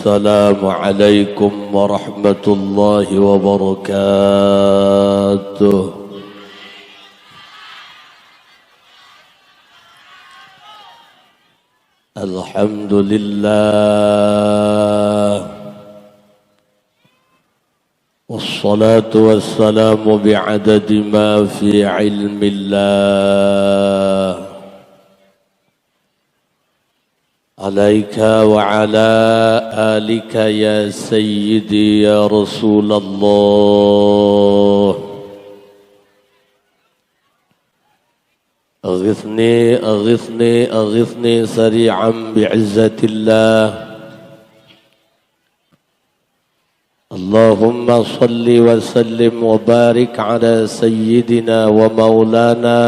السلام عليكم ورحمة الله وبركاته. الحمد لله والصلاة والسلام بعدد ما في علم الله عليك وعلى آلك يا سيدي يا رسول الله. أغثني أغثني أغثني سريعا بعزة الله. اللهم صل وسلم وبارك على سيدنا ومولانا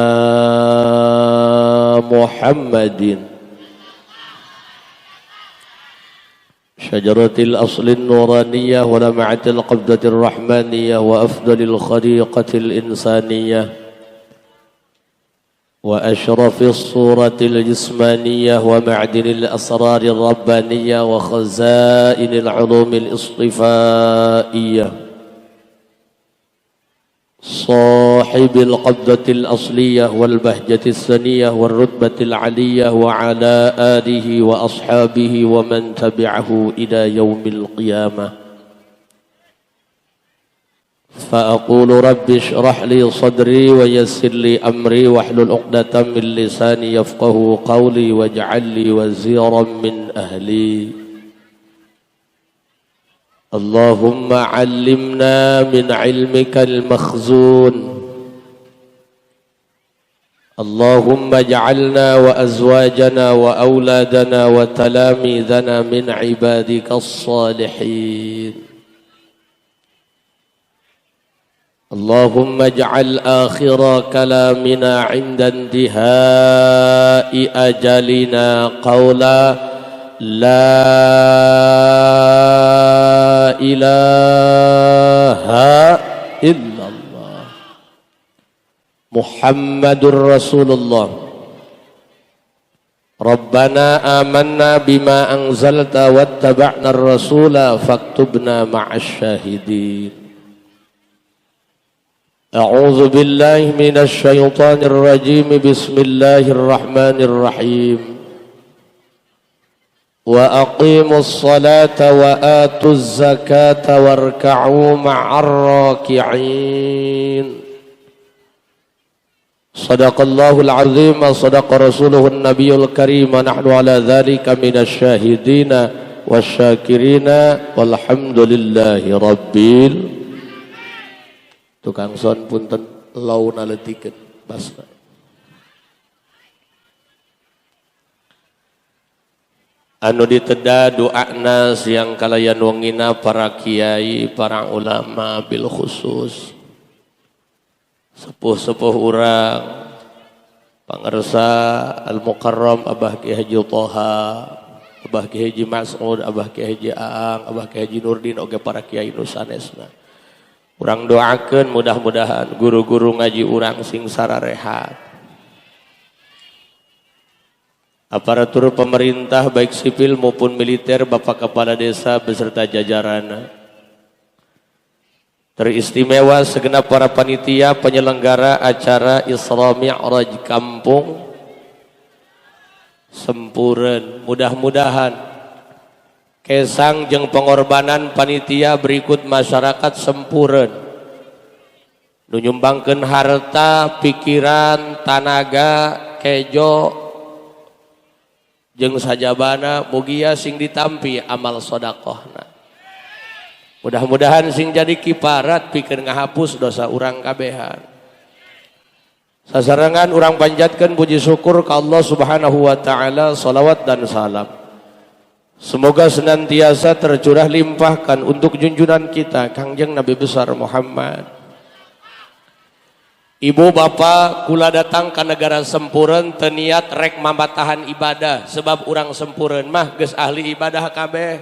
محمد شجرة الأصل النورانية ولمعة القبضة الرحمانية وأفضل الخليقة الإنسانية وأشرف الصورة الجسمانية ومعدن الأسرار الربانية وخزائن العلوم الاصطفائية صاحب القبضة الأصلية والبهجة السنية والرتبة العلية وعلى آله وأصحابه ومن تبعه إلى يوم القيامة. فأقول رب اشرح لي صدري ويسر لي أمري واحلل عقدة من لساني يفقه قولي واجعل لي وزيرا من أهلي. اللهم علمنا من علمك المخزون. اللهم اجعلنا وأزواجنا وأولادنا وتلاميذنا من عبادك الصالحين. اللهم اجعل آخر كلامنا عند انتهاء أجلنا قولا لا إله إلا الله محمد رسول الله. ربنا آمنا بما أنزلت واتبعنا الرسول فاكتبنا مع الشاهدين. أعوذ بالله من الشيطان الرجيم. بسم الله الرحمن الرحيم. وأقيموا الصلاة وآتوا الزكاة واركعوا مع الراكعين. صدق الله العظيم وصدق رسوله النبي الكريم. نحن على ذلك من الشاهدين والشاكرين والحمد لله رب. Tukang son punten launa letikeun basna. Anu diteda doana siang kalayan wengina para kiai, para ulama bil khusus. Sepuh-sepuh urang pangersa Al Mukarram Abah Kiai Haji Toha, Abah Kiai Haji Mas'ud, Abah Kiai Haji Aang, Abah Kiai Haji Nurdin oge para kiai nu sanesna. Urang doakeun mudah-mudahan guru-guru ngaji urang sing sararehat. Aparatur pemerintah baik sipil maupun militer, Bapak Kepala Desa beserta jajaran. Teristimewa segenap para panitia penyelenggara acara Isra Mi'raj Kampung Sempuren. Mudah-mudahan kesang jeung pengorbanan panitia berikut masyarakat Sempuren nu nyumbangkeun harta, pikiran, tanaga, kejo jeung sajabana mugia sing ditampi amal sodakohna. Mudah-mudahan sing jadi kiparat pikeun ngahapus dosa urang kabehan. Sasarengan urang panjatkeun puji syukur ka Allah Subhanahu wa taala, salawat dan salam semoga senantiasa tercurah limpahkan untuk junjungan kita Kangjeng Nabi besar Muhammad. Ibu bapak kula datang ke negara Sempuren teu niat rek mamatahan ibadah, sebab urang Sempuren mah geus ahli ibadah kabeh.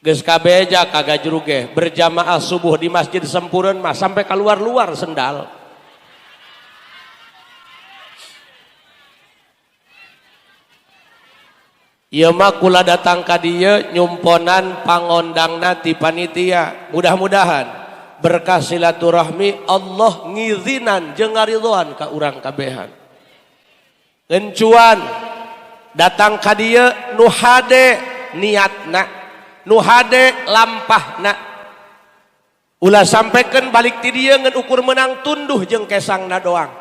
Geus kabeh ja kagajruge berjamaah subuh di masjid Sempuren mah sampai keluar-luar sendal. Ieu mah kula datang ka dieu nyumponan pangondangna ti panitia. Mudah-mudahan berkah silaturahmi Allah ngizinan jeung ngaridhoan ka urang kabehan. Ngencuan datang ka dieu nu hade niatna, nu hade lampahna. Ulah sampaikan balik ti dieu ngan ukur menang tunduh jeung kesangna doang.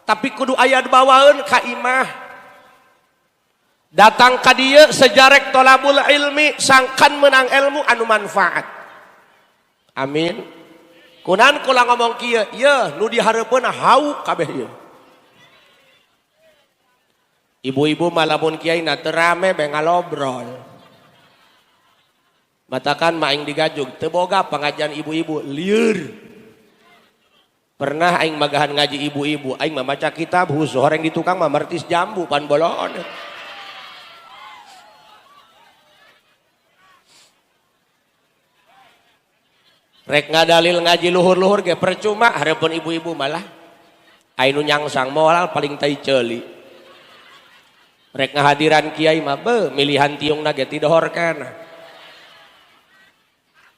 Tapi kudu aya bawaeun ka imah. Datang ka dieu sejarek tolabul ilmi sangkan menang ilmu anu manfaat. Amin. Kunan kula ngomong kieu, yeuh nu dihareupeun hau kabeh ieu. Ibu-ibu mah lamun kiai na teu rame be ngalobrol. Matakan mah aing digajug teu boga pengajian ibu-ibu lieur. Pernah aing magahan ngaji ibu-ibu, aing mah maca kitab husu horeng di tukang mah mertis jambu pan bolon. Rek ngadalil ngaji luhur-luhur ge percuma hareupeun ibu-ibu malah aya nu nyangsang moal paling tai ceuli. Rek ngahadiran kiai mah beuh milihan tiungna ge ti dohor kana.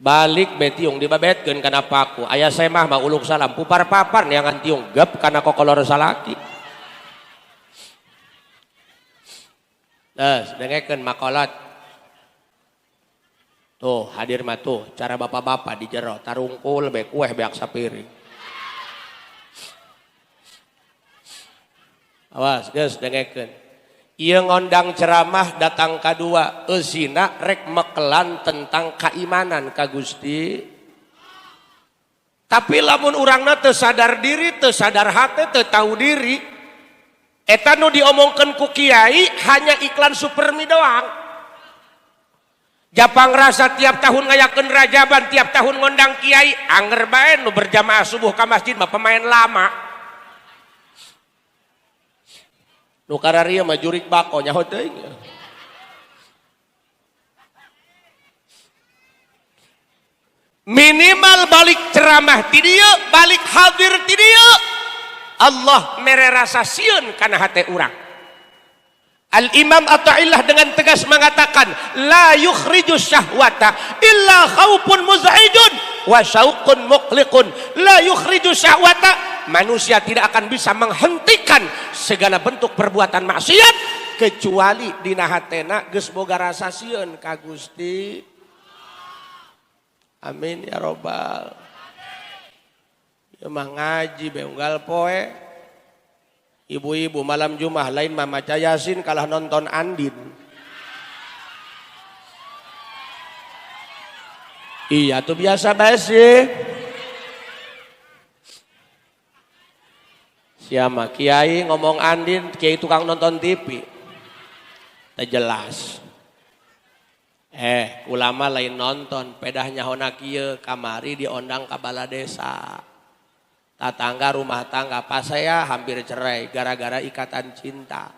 Balik be tiung dibabetkeun kana paku. Aya semah mah uluk salam pupar-papar neangan tiung gep kana kokolor salaki. Geus dengekeun makolat. Tuh hadir mah tuh cara bapak-bapak di jero tarungkul be kueh beak sapiring. Awas geus dengekeun. Ieu ngondang ceramah datang kadua eusina rek mekelan tentang keimanan ka Gusti. Tapi lamun urangna teu sadar diri, teu sadar hate, teu tahu diri, eta nu diomongkeun ku kiai hanya iklan Supermi doang. Japang rasa tiap tahun ngayakeun rajaban, tiap tahun ngondang kiai, anger bae nu berjamaah subuh ka masjid mah pemain lama. Nu kararieu mah jurik bako nyaho teuing. Minimal balik ceramah ti dieu, balik hadir ti dieu. Allah mere rasa sieun kana hate urang. Al-Imam Athaillah dengan tegas mengatakan la yukhriju syahwata illa khaufun muz'ijun wa syauqun muqliqun. La yukhriju syahwata, manusia tidak akan bisa menghentikan segala bentuk perbuatan maksiat kecuali dina hatena geus boga rasa sieun ka Gusti. Amin ya robbal. Ieu mah ngaji be unggal poe. Ibu-ibu malam Jumat lain mah maca Yasin kalah nonton Andin. Iya tuh biasa bae sih. Siapa kiai ngomong Andin, kiai tukang nonton TV. Teu jelas. Ulama lain nonton, pedah nyahona kieu kamari diondang ka bala desa. Tetangga rumah tangga pas saya hampir cerai gara-gara ikatan cinta.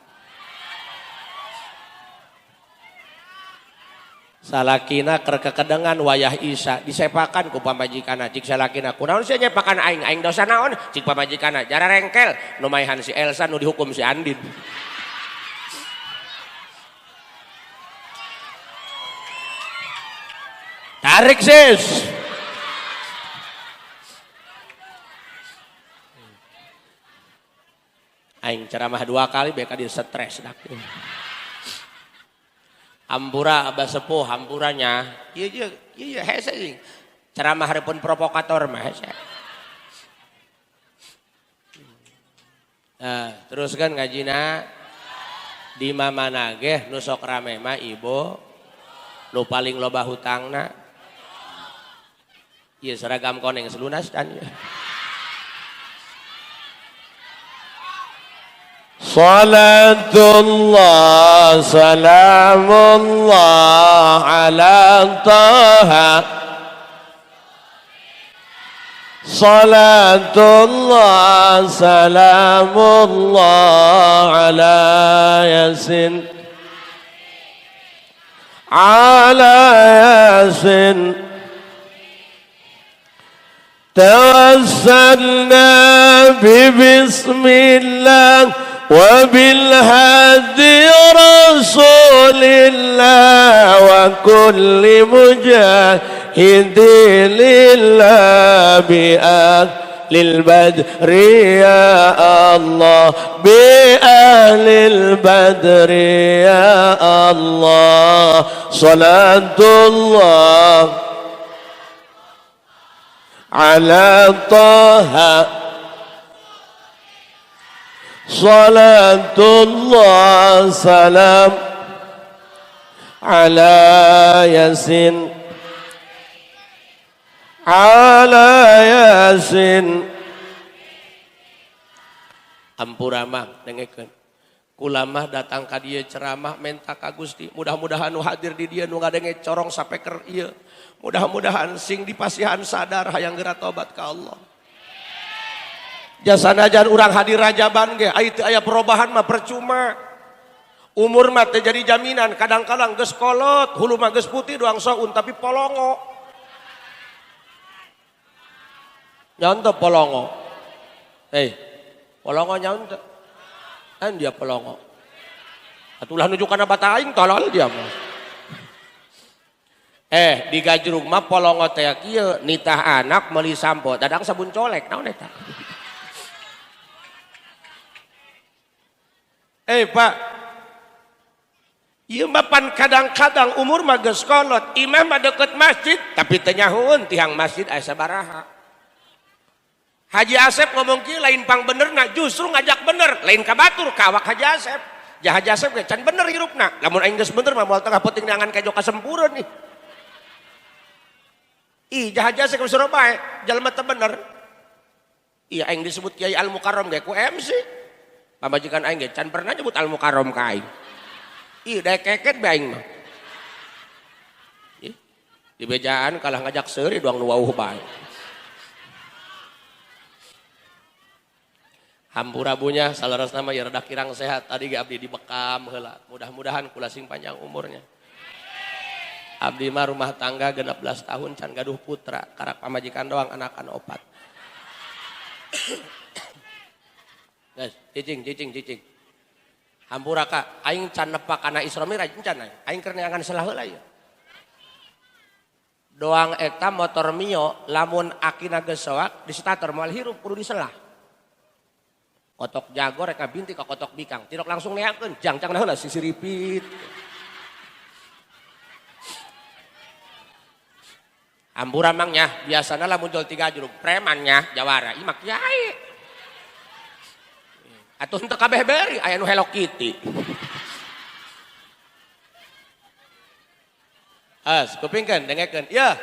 Salakina keur kekedengan wayah Isa disepakan ku pamajikanna cik salakina kunaon sia nyepakan aing aing dosa naon cik pamajikanna jara rengkel nu maehan si Elsa nu dihukum si Andin. Tarik sis. Aing ceramah 2 kali beka dia stres dak. Hampura abah sepuh hampuranya. Ieu ieu ieu hese sih. Ceramah hareupeun provokator mah hese. Nah, terus kan ngajina di mamana ge nu sok rame mah ibu nu paling loba hutangna. Ieu seragam koneng selunas dan Salatullah salamullah ala Taha. Salatullah salamullah ala Yasin. Ala Yasin. Tawassalna bi bismillah وبالهدي رسول Rasulillah wa kulli mujahidin lillah bi ahlil badri ya Allah, bi ahlil badri ya Allah. Salatullah ala Taha, salatullah salam ala Yasin, ala Yasin. Ampura mah dengekeun, kula mah datang ka dieu ceramah menta ka Gusti, mudah-mudahan nu hadir di dieu nu ngadenge corong sapeker ieu mudah-mudahan sing dipasihan sadar hayang geura tobat ka Allah. Jasanajan urang hadir rajaban ge aya teu aya perubahan mah percuma. Umur mah teu jadi jaminan, kadang-kadang geus kolot, hulu mah geus putih doang soun tapi polongo. Nyontoh polongo. Hei, polongo nyontoh. Kan dia polongo. Atulah nuju kana bata aing tolol dia mah. Di gajrug mah polongo teh kieu, nitah anak meuli sampo, dadang sabun colek naon eta? Pak, ieu mah pan kadang-kadang umur mah geus kolot, imah mah deket masjid, tapi teu nyahueun tihang masjid aya sabaraha. Haji Asep ngomong kieu lain pang benerna, justru ngajak bener, lain ka batur ka awak Haji Asep. Ja Haji Asep ge can bener hirupna, lamun aing geus bener mah moal tengah peuting neangan kejo kasempurna nih. Ih, ja Haji Asep geus bae, jalma teu bener. Iya aing disebut Kiai Al Mukarram ge ku MC. Pamajikan aing ge can pernah nyebut Al Mukarram ka aing. Ih, daek keket bae aing mah. Ih, di bejaan kalah ngajak seuri doang nu wauh bae. Hampura bunya salarasna mah ieu rada kirang sehat, tadi ge abdi dibekam heula. Mudah-mudahan kula sing panjang umurnya. Abdi mah rumah tangga 16 tahun can gaduh putra, karak pamajikan doang anakan opat. Guys, cicing, cicing, cicing. Hampura ka, aing can nepak kana Isra Mi'raj can aing. Aing keur neangan salah heula ieu. Doang eta motor Mio lamun akina geus soak di starter moal hirup kudu diselah. Kotok jago rek ngabinti ka kotok bikang, tirok langsung neangkeun, jangcang heula sisiripit. Hampura mang nya, biasana lamun jol tiga jurug premannya jawara, ieu mah kiai. Atuh henteu kabeh beri aya nu Hello Kitty. As, kupingkeun dengekeun. Yeuh,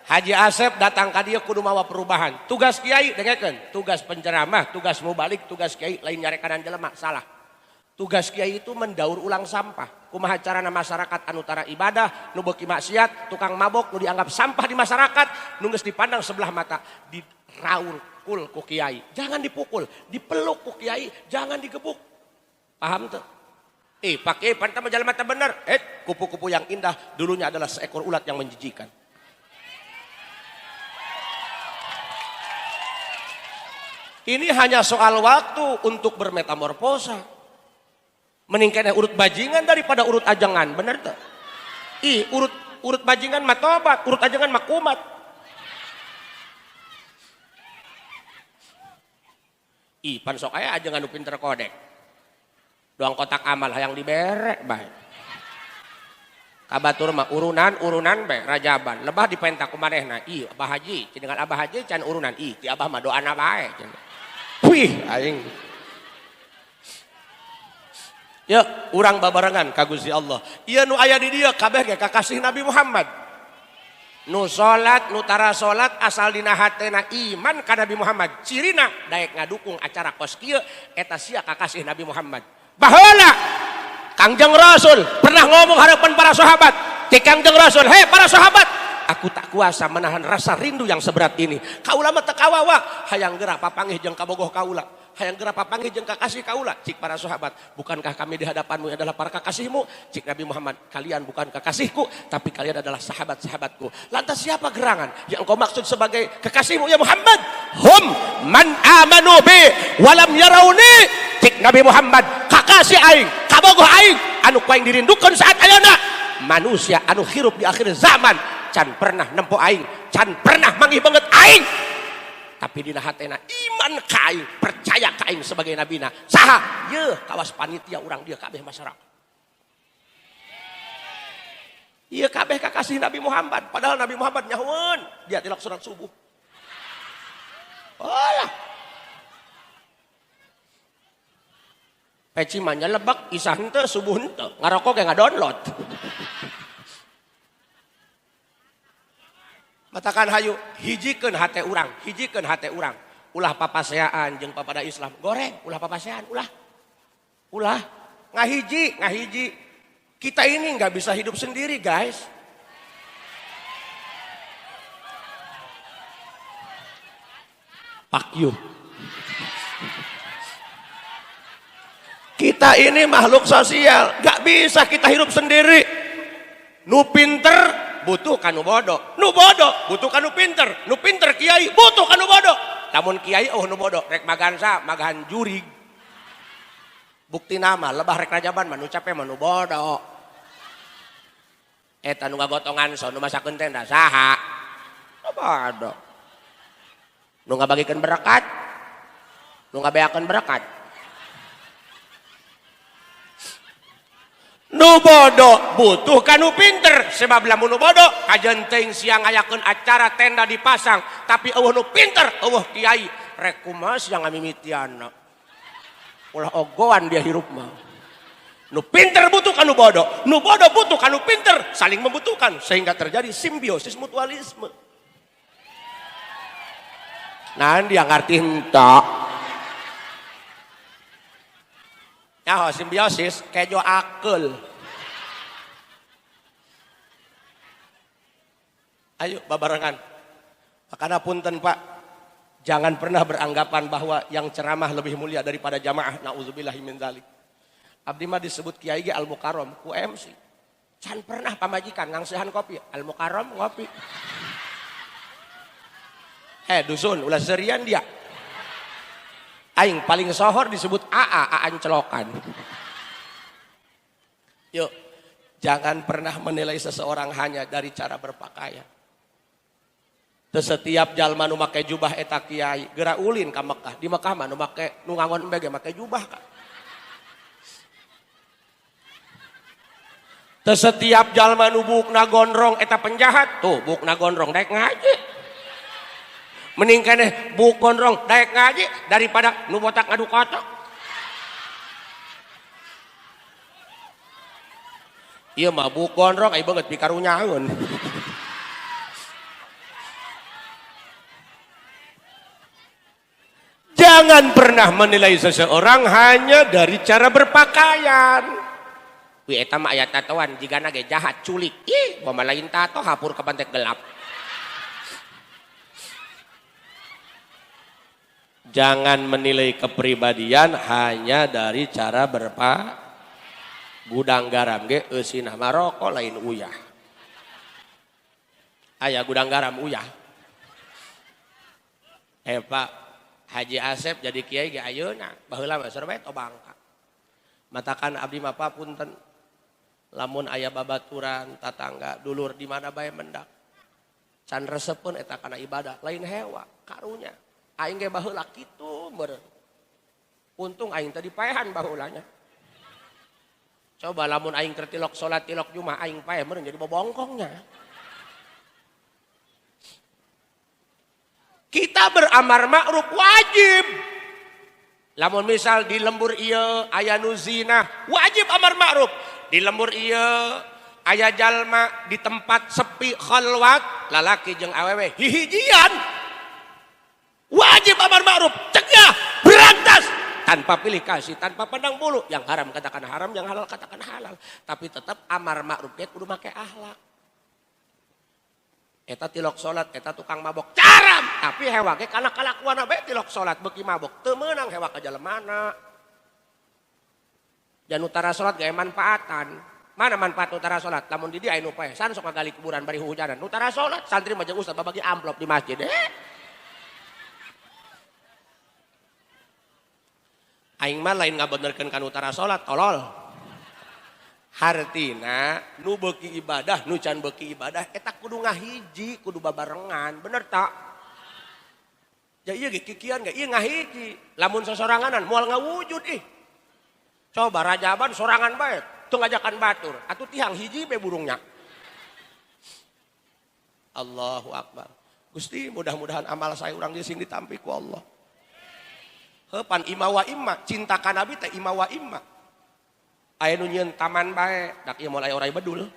Haji Asep datang ka dieu kudu mawa perubahan. Tugas kiai dengekeun, tugas penceramah, tugas mubalik, tugas kiai lain nyarekanan jelema, salah. Tugas kiai itu mendaur ulang sampah. Kumaha carana masyarakat anu tara ibadah, nu beuki maksiat, tukang mabok, nu dianggap sampah di masyarakat, nu geus dipandang sebelah mata, diraul ku kiai, jangan dipukul, dipeluk ku kiai, jangan digebuk. Paham tuh? Pakai pantai majalah mata bener. Kupu-kupu yang indah dulunya adalah seekor ulat yang menjijikan. Ini hanya soal waktu untuk bermetamorfosa. Meningkatnya urut bajingan daripada urut ajangan, bener tuh? Ih, urut bajingan mah tobat, urut ajangan mah kumat. Ih, pan sok aya aja nganu pinter kodek. Doang kotak amal hayang diberek bae. Kabatur mah urunan bae rajaban. Lebah dipenta ku manehna. Ih, Abah Haji, cendengan Abah Haji can urunan. Ih, ti Abah mah doana bae. Wih, aing. Ya, urang babarengan ka Gusti Allah. Ieu nu aya di dieu kabeh ge kakasih Nabi Muhammad. Nu salat, nu tara salat asal dina hatena iman ka Nabi Muhammad. Cirina daek ngadukung acara kos kieu eta sia kakasih Nabi Muhammad. Baheula Kangjeng Rasul pernah ngomong hadapan para sahabat. Ti Kangjeng Rasul, "Hei para sahabat, aku tak kuasa menahan rasa rindu yang seberat ini. Kaula mah teu kawawa, hayang geura papanggih jeung kabogoh kaula. Hayang geura papanggih jeung kakasih kaula." Cik para sahabat, "Bukankah kami di hadapanmu adalah para kakasihmu?" Cik Nabi Muhammad, "Kalian bukan kekasihku, tapi kalian adalah sahabat-sahabatku." Lantas siapa gerangan yang engkau maksud sebagai kekasihmu ya Muhammad? Hum man amanu bi walam yarauni. Cik Nabi Muhammad kakasih aing, kabogoh aing anu ku aing dirindukeun saat ayeuna. Manusia anu hirup di akhir zaman can pernah nempo aing, can pernah manggih banget aing. Tapi dina hatena iman ka aing, percaya ka aing sebagai nabina. Saha? Yeuh kawas panitia urang dieu kabeh masyarakat. Ieu kabeh kakasih Nabi Muhammad, padahal Nabi Muhammad nyahueun dia tilok surat subuh. Alah. Peci mah nyelebek, isah henteu, subuh henteu, ngarokok ge ngadownload. Matakan hayu hijikeun hate urang, hijikeun hate urang. Ulah papaseaan jeung papada Islam. Goreng, ulah papaseaan, ulah. Ulah ngahiji, ngahiji. Kita ini nggak bisa hidup sendiri, guys. Pak you. Kita ini makhluk sosial, nggak bisa kita hidup sendiri. Nu pinter butuh kanu bodoh, nu bodoh butuh kanu pinter, nu pinter kiai butuh kanu bodoh. Lamun kiai oh nu bodoh rek magan sa magan jurig. Bukti nama lebah rek rajaban mah nu capek mah nu bodoh. Eta nu ngagotongan so nu masakeun tenda saha? Nu bodoh. Nu ngabagikeun berkat, nu ngabeakeun berkat. Nu bodoh butuh kanu pinter, sebab lamun nu bodoh kajen teuing siang ngayakeun acara tenda dipasang, tapi eueuh nu pinter, eueuh kiai, rek kumaha siang ngamimitianna. Ulah ogoan dia hirup mah. Nu pinter butuh kanu bodoh, nu bodoh butuh kanu pinter, saling membutuhkan sehingga terjadi simbiosis mutualisme. Nah, dia ngerti henteu. Nyaho simbiosis kejo akal. Ayo babarengan. Makana punten Pak, jangan pernah beranggapan bahwa yang ceramah lebih mulia daripada jamaah. Nauzubillahi min dzalik. Abdi mah disebut kiai ge Al Mukarram ku MC. Can pernah pamajikan ngangsehan kopi, Al Mukarram ngopi. Dusun ulah serian dia. Aing paling sohor disebut AA, aan celokan. Yuk, jangan pernah menilai seseorang hanya dari cara berpakaian. Setiap jalma nu make jubah eta kiai, geura ulin ka Mekah. Di Mekah mah nu make nu ngangon embe ge make jubah ka. Setiap jalma nu buukna gondrong eta penjahat, tuh buukna gondrong daek ngaji. Mending keneh buuk gondrong daek ngaji daripada nu botak ngadu kotok. Ieu mah buuk gondrong ai beungeut pikarunyaeun. Jangan pernah menilai seseorang hanya dari cara berpakaian. Wih eta mah aya tatoan jigana ge jahat culik. Ih, mah lain tato hapur ka bantek gelap. Jangan menilai kepribadian hanya dari cara berpakaian. Gudang garam ge eusina mah rokok lain uyah. Aya gudang garam uyah. Pak Haji Asep jadi kiai ge ayeuna, baheula mah sarua bae tobangka. Matakan abdi mah punten lamun aya babaturan tatangga dulur di mana bae mendak. Can resepeun eta kana ibadah, lain hewa, karunya. Aing ge baheula kitu meureun. Untung aing teh dipaehan baheulanya. Coba lamun aing keur tilok salat tilok Jumat aing paeh meureun jadi bobongkongnya. Kita beramar ma'ruf wajib. Lamun misal di lembur ieu aya nu zina, wajib amar ma'ruf. Di lembur ieu aya jalma di tempat sepi khalwat, lalaki jeung awewe hihijian. Wajib amar ma'ruf, cegah, berantas tanpa pilih kasih, tanpa pandang bulu. Yang haram katakan haram, yang halal katakan halal. Tapi tetap amar ma'ruf ge kudu make akhlak. Eta tilok salat, eta tukang mabok, caram. Tapi hewa ge kana kalakuan bae tilok salat beuki mabok, teu meunang hewa ka jalemana. Jan utara salat ge manfaatan. Mana manfaat utara salat? Lamun di dieu aya nu paesan sok ngagali kuburan bari hujanan. Utara salat santri mah jeung ustaz babagi amplop di masjid. Aing mah lain ngabenerkeun ka nu tara salat, tolol. Hartina nu beuki ibadah, nu can beuki ibadah eta kudu ngahiji, kudu babarengan, bener tak? Ya ieu ge kikian ge ieu ngahiji. Lamun sosoranganan moal ngawujud ih. Coba rajaban sorangan bae, teu ngajakan batur, atuh tihang hiji be burungnya. Allahu akbar. Gusti, mudah-mudahan amal saya urang di sini ditampi ku Allah. Heuh pan ima wa imma, cinta ka Nabi teh ima wa imma. Aya nu nyieun taman bae, dak ieu moal aya orai bedul.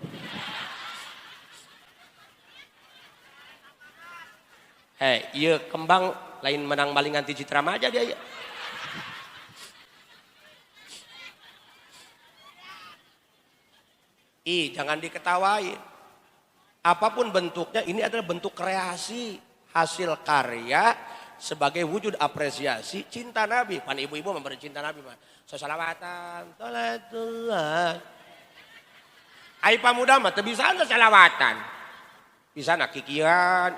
Hei, ieu kembang lain menang malingan ti Citra Maja dia ieu. Ih, jangan diketawain. Apapun bentuknya, ini adalah bentuk kreasi, hasil karya sebagai wujud apresiasi cinta Nabi. Pan ibu-ibu memberi cinta Nabi mah. Sasalawatan, salatullah. Ai pamuda mah teu bisa sasalawatan. Bisa na kikian.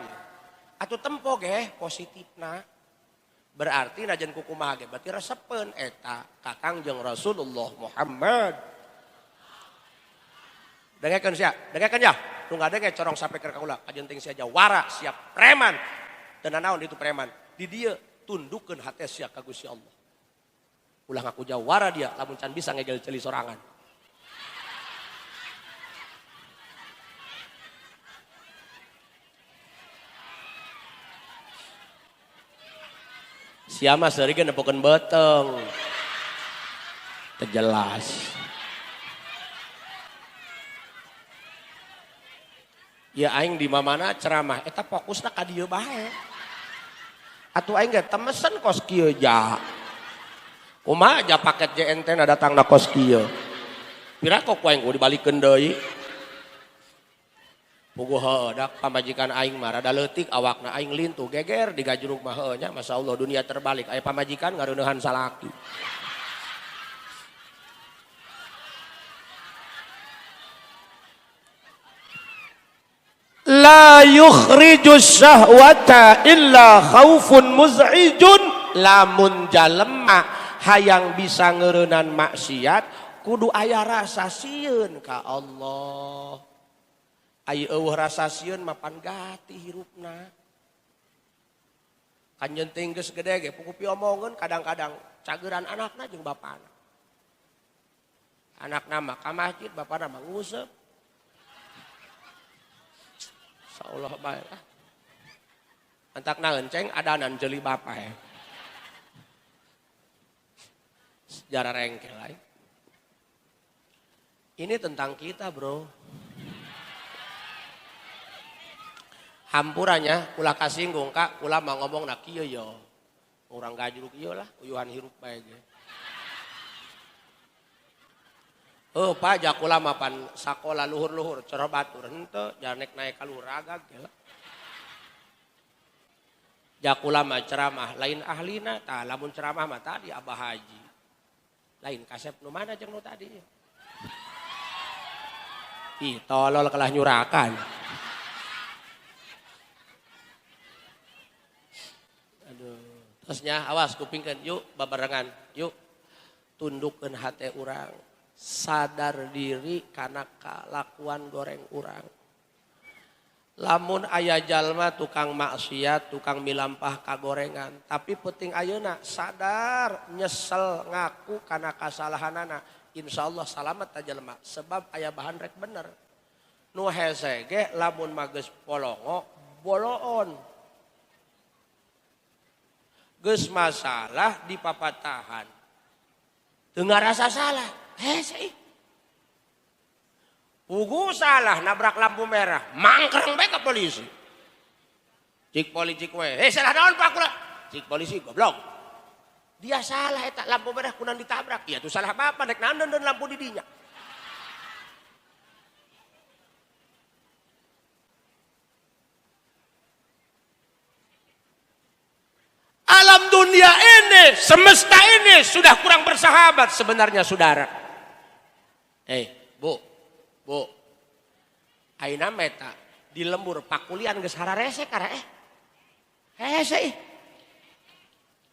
Atuh tempo ge positifna. Berarti najan kukumaha ge berarti resepeun eta ka Kangjeng Rasulullah Muhammad. Dengekeun sia, dengekeun ya. Nu ngadenge corong sapeker ka ulah, kajenting sia jawara, siap preman. Teu nanaon itu preman. Di dieu tundukeun hate sia ka Gusti Allah. Ulah ngaku jawara dia lamun can bisa ngegel ceuli sorangan. Sia mah seuri ge nepokeun beuteung. Teu jelas. Ya aing di mana ceramah eta fokusna ka dieu bae. Atuh aing ge temesen kos kieu ja. Kumaha ja paket JNT na datangna kos kieu. Pira kok ku aing kudu dibalikeun deui. Puguh heueuh dak pamajikan aing mah rada leutik awakna aing lintuh geger digajrug mah heueuh nya masyaallah dunia terbalik aya pamajikan ngareuneuhan salaki. La yukhrijus syahwata illa khaufun muz'ijun. Lamun jalema hayang bisa ngeureunnan maksiat kudu aya rasa sieun ka Allah. Aya eueuh rasa sieun mapan gati hirupna. Kanjeun teh geus gede ge puguh piomongeun kadang-kadang cageran anakna jeung bapana. Anakna mah ka masjid, bapana mah nguseup. Allah baik ah. Antakna enceng adanan jeli bapak ya. Sejarah rengkel lain. Ini tentang kita bro. Hampurannya ulah kasinggung kak, ulah mau ngomong nak kieu yo. Urang gajruk ieu lah, uyuhan hirup bae ge. Oh Pak jakula mapan sakola luhur-luhur cara batur henteu janek naik ka luhur agag ge lah. Jakula mah ceramah lain ahlina tah lamun ceramah mah tadi Abah Haji. Lain kasep nu mana jeung nu tadi. Ih tolol kalah nyurakan. Aduh, terusnya awas kupingkeun yuk babarengan yuk tundukkeun hate urang. Sadar diri karena kelakuan goreng urang. Lamun aya jalma tukang maksiat, tukang milampah kagorengan, tapi penting ayeuna sadar nyesel ngaku karena kasalahanana. Insyaallah salamet ta jalma sebab aya bahan rek bener. Nu hese ge lamun mageus polongo boloon. Geus masalah dipapatahan. Teu ngarasa salah. Hese ih. Pugu salah nabrak lampu merah, mangkreng bae ka polisi. Cik polisi we, salah naon Pak kula? Cik polisi goblok. Dia salah eta lampu merah kunan ditabrak. Iya tuh salah bapak rek naon dan lampu di dinya. Alam dunia ini, semesta ini sudah kurang bersahabat sebenarnya saudara. Bu, bu. Ayeuna meta di lembur pakulian geus hararese kara hese ih.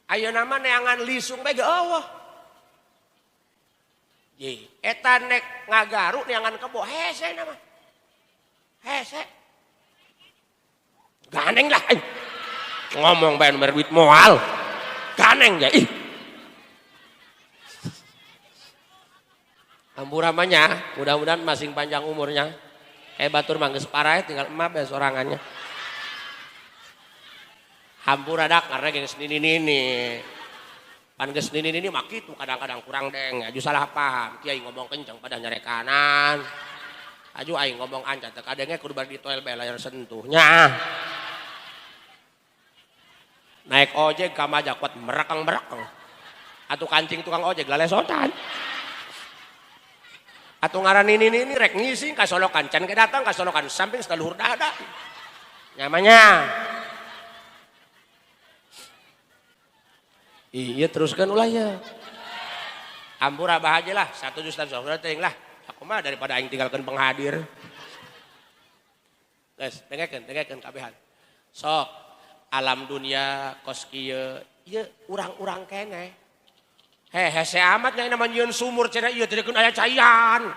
Ayeuna mah neangan lisung bae ge eueuh. Ye, eta nek ngagaru neangan kebo hese nama. Hese. Ganeng lah aing. Ngomong bae nomor duit moal. Ganeng ya ih. Hampura mah nya, mudah-mudahan masing panjang umurnya. Batur mah geus parah tinggal emak bae sorangannya. Hampura dak karena geus nini-nini. Pan geus nini-nini mah kitu kadang-kadang kurang deng, aju salah paham. Kiai ngomong kenceng pada nyarekanan. Aju aing ngomong ancat teu kadenge kudu bari ditoel bae layar sentuhnya. Naik ojek ka Maja kuat merekeng-merekeng. Atuh kancing tukang ojek lalesotan. Atuh ngaran nini-nini rek ngising ka solokan can ke datang ka solokan samping saluhur dada. Nyamanya. Iya teruskan ulah ya. Ampura abah aja lah, 1 juta saudara teuing lah. Aku mah daripada aing tinggalkeun penghadir. Guys, dengekeun kabehan. Sok alam dunia kos kieu, ieu urang-urang keneh. Heh, hese amat nya nama nyieun sumur cenah ieu teh aya caian.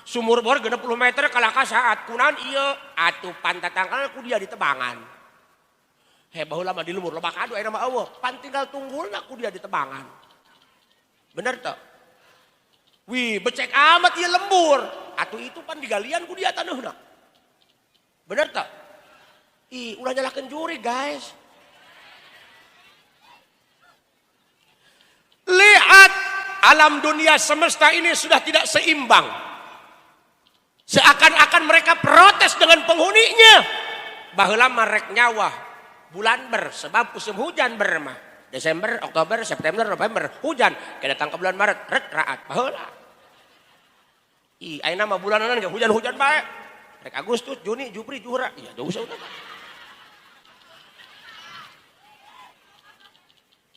Sumur bor 60 meter kalah ka saat kunaon ieu atuh pantatangkalna ku dia ditebangan. Heh, baheula mah di lembur loba kadu aya mah eueuh, pan tinggal tunggulna ku dia ditebangan. Bener teu? Wih, becek amat ieu lembur. Atuh itu pan digalian ku dia taneuhna. Bener teu? Ih, ulah nyalahkeun juri, guys. Lihat alam dunia semesta ini sudah tidak seimbang. Seakan-akan mereka protes dengan penghuninya. Baheula mah rek nyawa bulan ber, sebab musim hujan bermah. Desember, Oktober, September, November hujan. Ke datang ke bulan Maret, rek raat baheula. Ih, ayeuna mah bulanan ge hujan-hujan bae. Rek Agustus, Juni, Jupri, Juhra. Iya, jauh udah.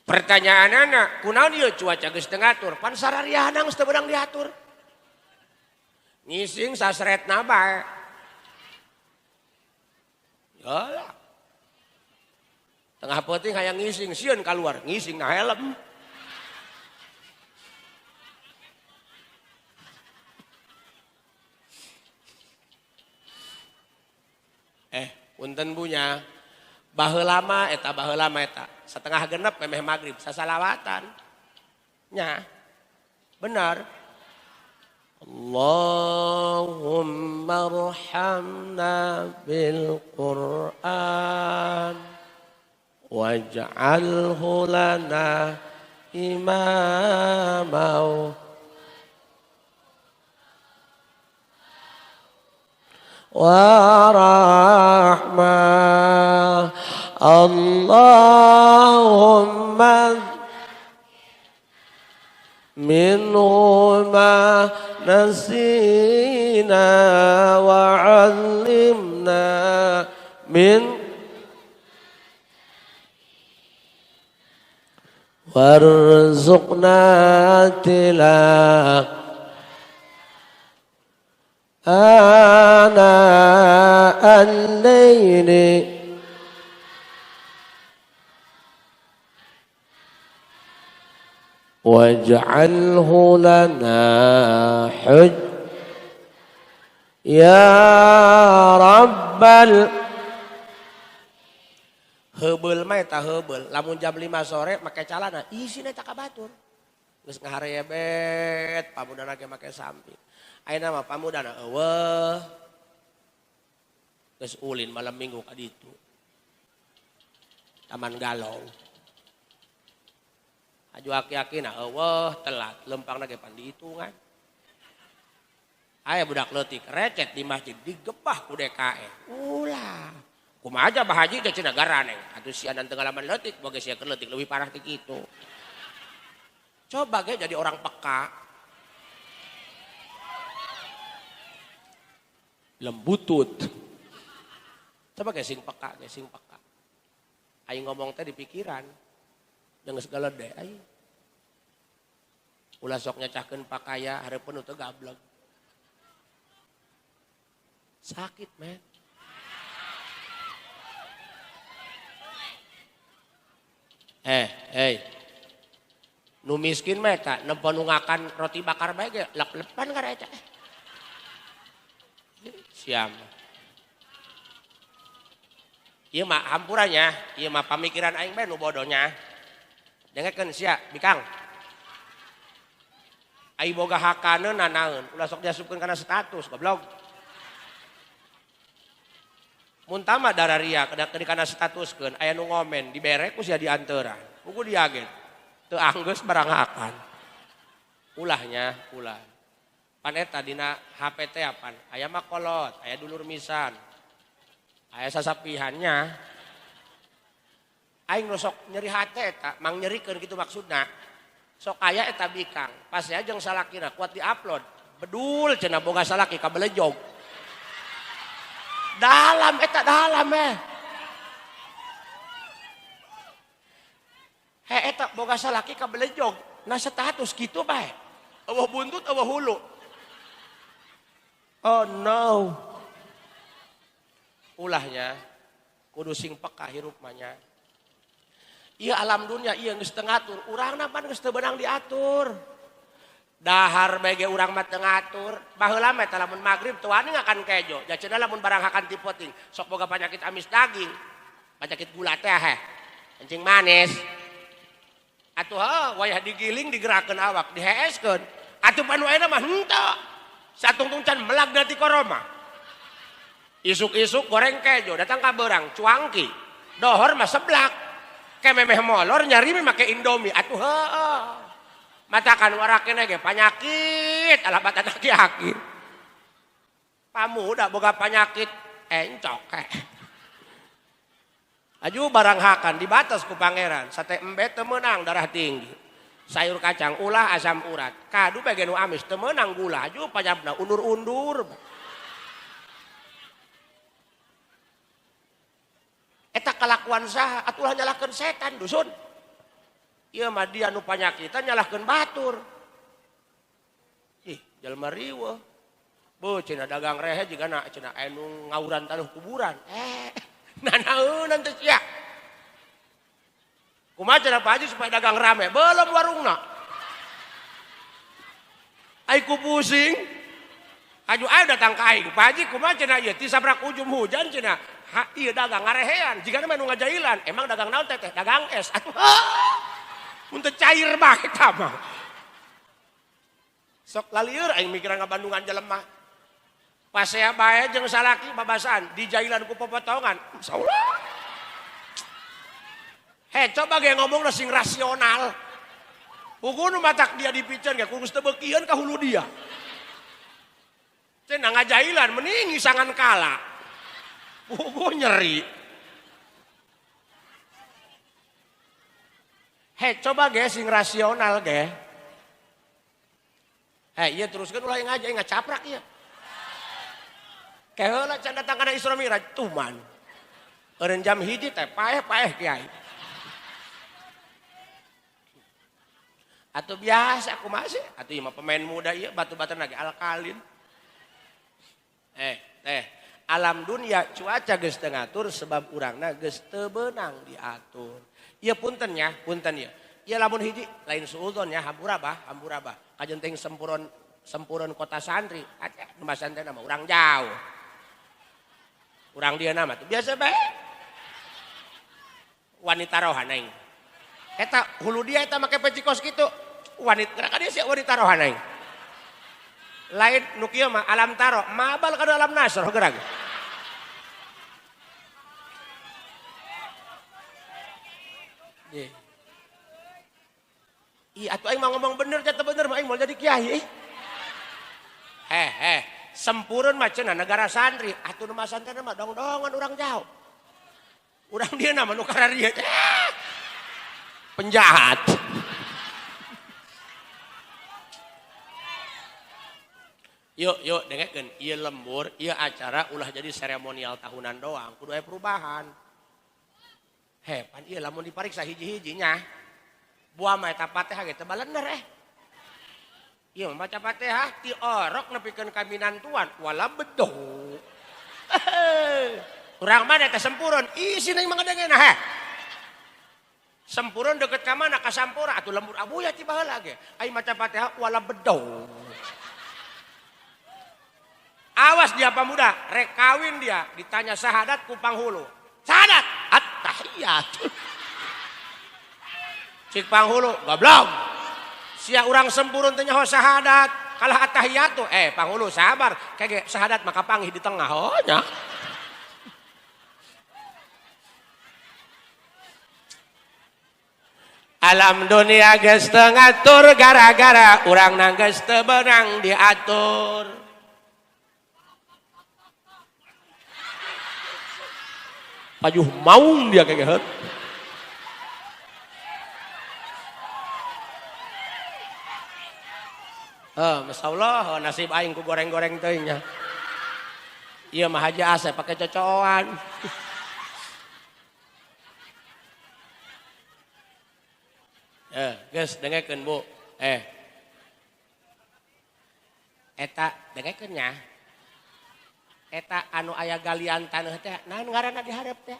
Pertanyaan anak, kunaon ieu cuaca geus teu ngatur? Pan sarariana geus teu beunang diatur. Ngising sasretna bae. Yalah. Tengah peuting hayang ngising, sieun kaluar, ngising na helm. Punten bunya. Baheula mah eta setengah genep memeh magrib sasalawatan. Nya. Benar. Allahumma arhamna bil Qur'an waj'alhu lana imama wa rahmah. Allahumma minhu ma nasina wa 'allimna min warzuqna tilawah ana al-laili waj'alhu lana hujj ya rabbal. Heubeul mah eta heubeul, lamun jam 5 sore make calana isina eta ka batur. Geus ngaharebet pamudana ge make samping. Ayeuna mah pamudana eueuh. Geus ulin malam minggu ka ditu. Taman Galau. Aju aki-akina eueuh telat, lempangna ge pan dihitungan. Aya budak leutik recet di masjid digebah ku DKE. Ulah. Kumaha aja Bah Haji teh cenah garaneng. Atuh sia teu ngalaman leutik, boga sia keur leutik leuwih parah ti kitu. Coba ge jadi orang peka. Lembutut. Coba ge sing peka, ge sing peka. Aing ngomong teh di pikiran. Jeung segala de aing. Ulah sok nyacahkeun pakaya hareupeun teu gablek. Sakit, men. Nu Nu miskin mah eta nempo nu ngakan roti bakar bae ge lep-lepan kana eta. Siam. Ieu mah hampuranya, ieu mah pamikiran aing bae nu bodohnya. Dengekeun sia, bikang. Ai boga hakaneun nanaeun, ulah sok diasupkeun kana status, goblok. Mun tama dararia kana statuskeun, aya nu ngomen dibere ku sia dianteuran. Puguh diaget. Teu anggeus barang hakan. Ulahnya, ulah. Pan eta dina HP teh apan? Aya mah kolot, aya dulur misan. Aya sasapihannya. Aing nu sok nyeri hate eta, mang nyerikeun kitu maksudna. Sok aya eta bikang, pas aya jeung salakina kuat diupload. Bedul cenah boga salaki ka belejog. Dalam eta dalam eh. He eta boga salaki ka belejog, na status kitu bae. Eueuh buntut eueuh hulu. Oh no. Ulahnya kudu sing peka hirup mah nya. Ieu alam dunia ieu geus teu ngatur, urangna pan geus teu beunang diatur. Dahar bae ge urang mah teu ngatur. Baheula mah eta lamun magrib teu wani ngakan kejo. Ja cenah lamun barang hakan ti poting, sok boga penyakit amis daging. Penyakit gula teh heh. Kencing manis. Atuh heuh wayah digiling digerakkeun awak, diheeskeun. Atuh pan waena mah henteu. Satungtung can melag ti koroma. Isuk-isuk goreng kejo, datang ka beurang cuangki. Dohor mah seblak. Kememeh molor nyari mah make Indomie. Atuh heuh. Matakan warakeun ge panyakit, alah batan aki-aki. Pamuda boga panyakit encok heh. Aju barang hakan dibatas ku pangeran, sate embe teu meunang darah tinggi. Sayur kacang ulah asam urat. Kadu bae ge nu amis teu meunang gula, aju panyabna undur-undur. Eta kalakuan saha atulah nyalahkeun setan dusun. Ieu mah dia nu panyakitan nyalahkeun batur. Ih, jalma riweuh. Beuh cenah dagang rehe jigana cenah aya nu ngawuran taneuh kuburan. Nanaeunan teh sia. Kumaha cenah Pak Haji supaya dagang rame? Belum warungna. Ai ku pusing. Aju ayo datang ka aing. Pak Haji kumaha cenah ieu ti sabrak ujum hujan cenah. Ha ieu dagang ngarehean jigana mah nu ngajailan. Emang dagang naon teh teh? Dagang es. Atuh. Mun teu cair bae eta mah. Sok lalieur aing mikiran ngabandungan jelema. Pasea bae jeung salaki babasaan dijailan ku popotongan. Insyaallah. He coba ge ngomongna sing rasional. Puguh nu matak dia dipiceun ge kudu teu beukieun ka hulu dia. Cenah ngajailan mending ngisangan kala. Puguh nyeri. He coba ge sing rasional ge. He ieu teruskeun ulah ngaji ngacaprak ieu. Keheula can datang kana Isra Mi'raj tuman. Eureun jam 1 teh paeh-paeh kiai. Atuh biasa kumaha sih? Atuh ieu mah pemain muda ieu batu-batan lagi alkalin. Teh alam dunia cuaca geus teu ngatur sebab urangna geus teu beunang diatur. Ieu punten nya, punten ieu. Ieu lamun hiji lain suudzon nya hampura bah, hampura bah. Kajenting sempuron kota santri, aceh nu masantren mah urang jauh. Urang dia nama tuh biasa bae. Wanita rohana aing. Eta hulu dia eta make peci kos kitu. Wanita gerak dia sia wanita rohana aing. Lain nu kieu mah alam taro, mabal kana alam nasroh gerak. Ih, atuh aing mah ngomong bener jatuh bener mah aing moal jadi kiai. Heh, sempurna mah cenah negara santri, atuh nu masantren mah dongdongan urang jauh. Urang dia nama nu kararieu. Penjahat. Yuk, yuk dengekeun, ieu lembur, ieu acara ulah jadi seremonial tahunan doang, kudu aya perubahan. Heh, pan ieu lamun dipariksa hiji-hijinya. Buah mah eta Fatihah ge teu balender eh. Ieu mah maca Fatihah ti orok nepikeun ka minantuan wala bedo. Urang mana teh sempurna, isina mah ngadengena heh. Sempurna deket ka mana ka Sampora atuh lembur abuya ti baheula ge. Ai maca Fatihah wala bedong. Awas dia pemuda, rek kawin dia ditanya syahadat ku panghulu. Syahadat at-tahiyat. Cik panghulu goblok. Sia urang Sempurna teh nyaho syahadat, kalah at-tahiyatu. Panghulu sabar, kege syahadat maka panggih di tengah. Oh nya. Alam dunia geus teu ngatur gara-gara urang geus teu beunang diatur. Pajuh maung dia kegeheut. Heuh, masyaallah nasib aing ku goreng-goreng teuing nya. Ieu mah Haji Asep pake cocoan. Geus dengekeun Bu. Eta dengekeun nya. Eta anu aya galian taneuh teh naon ngaranna di hareup teh?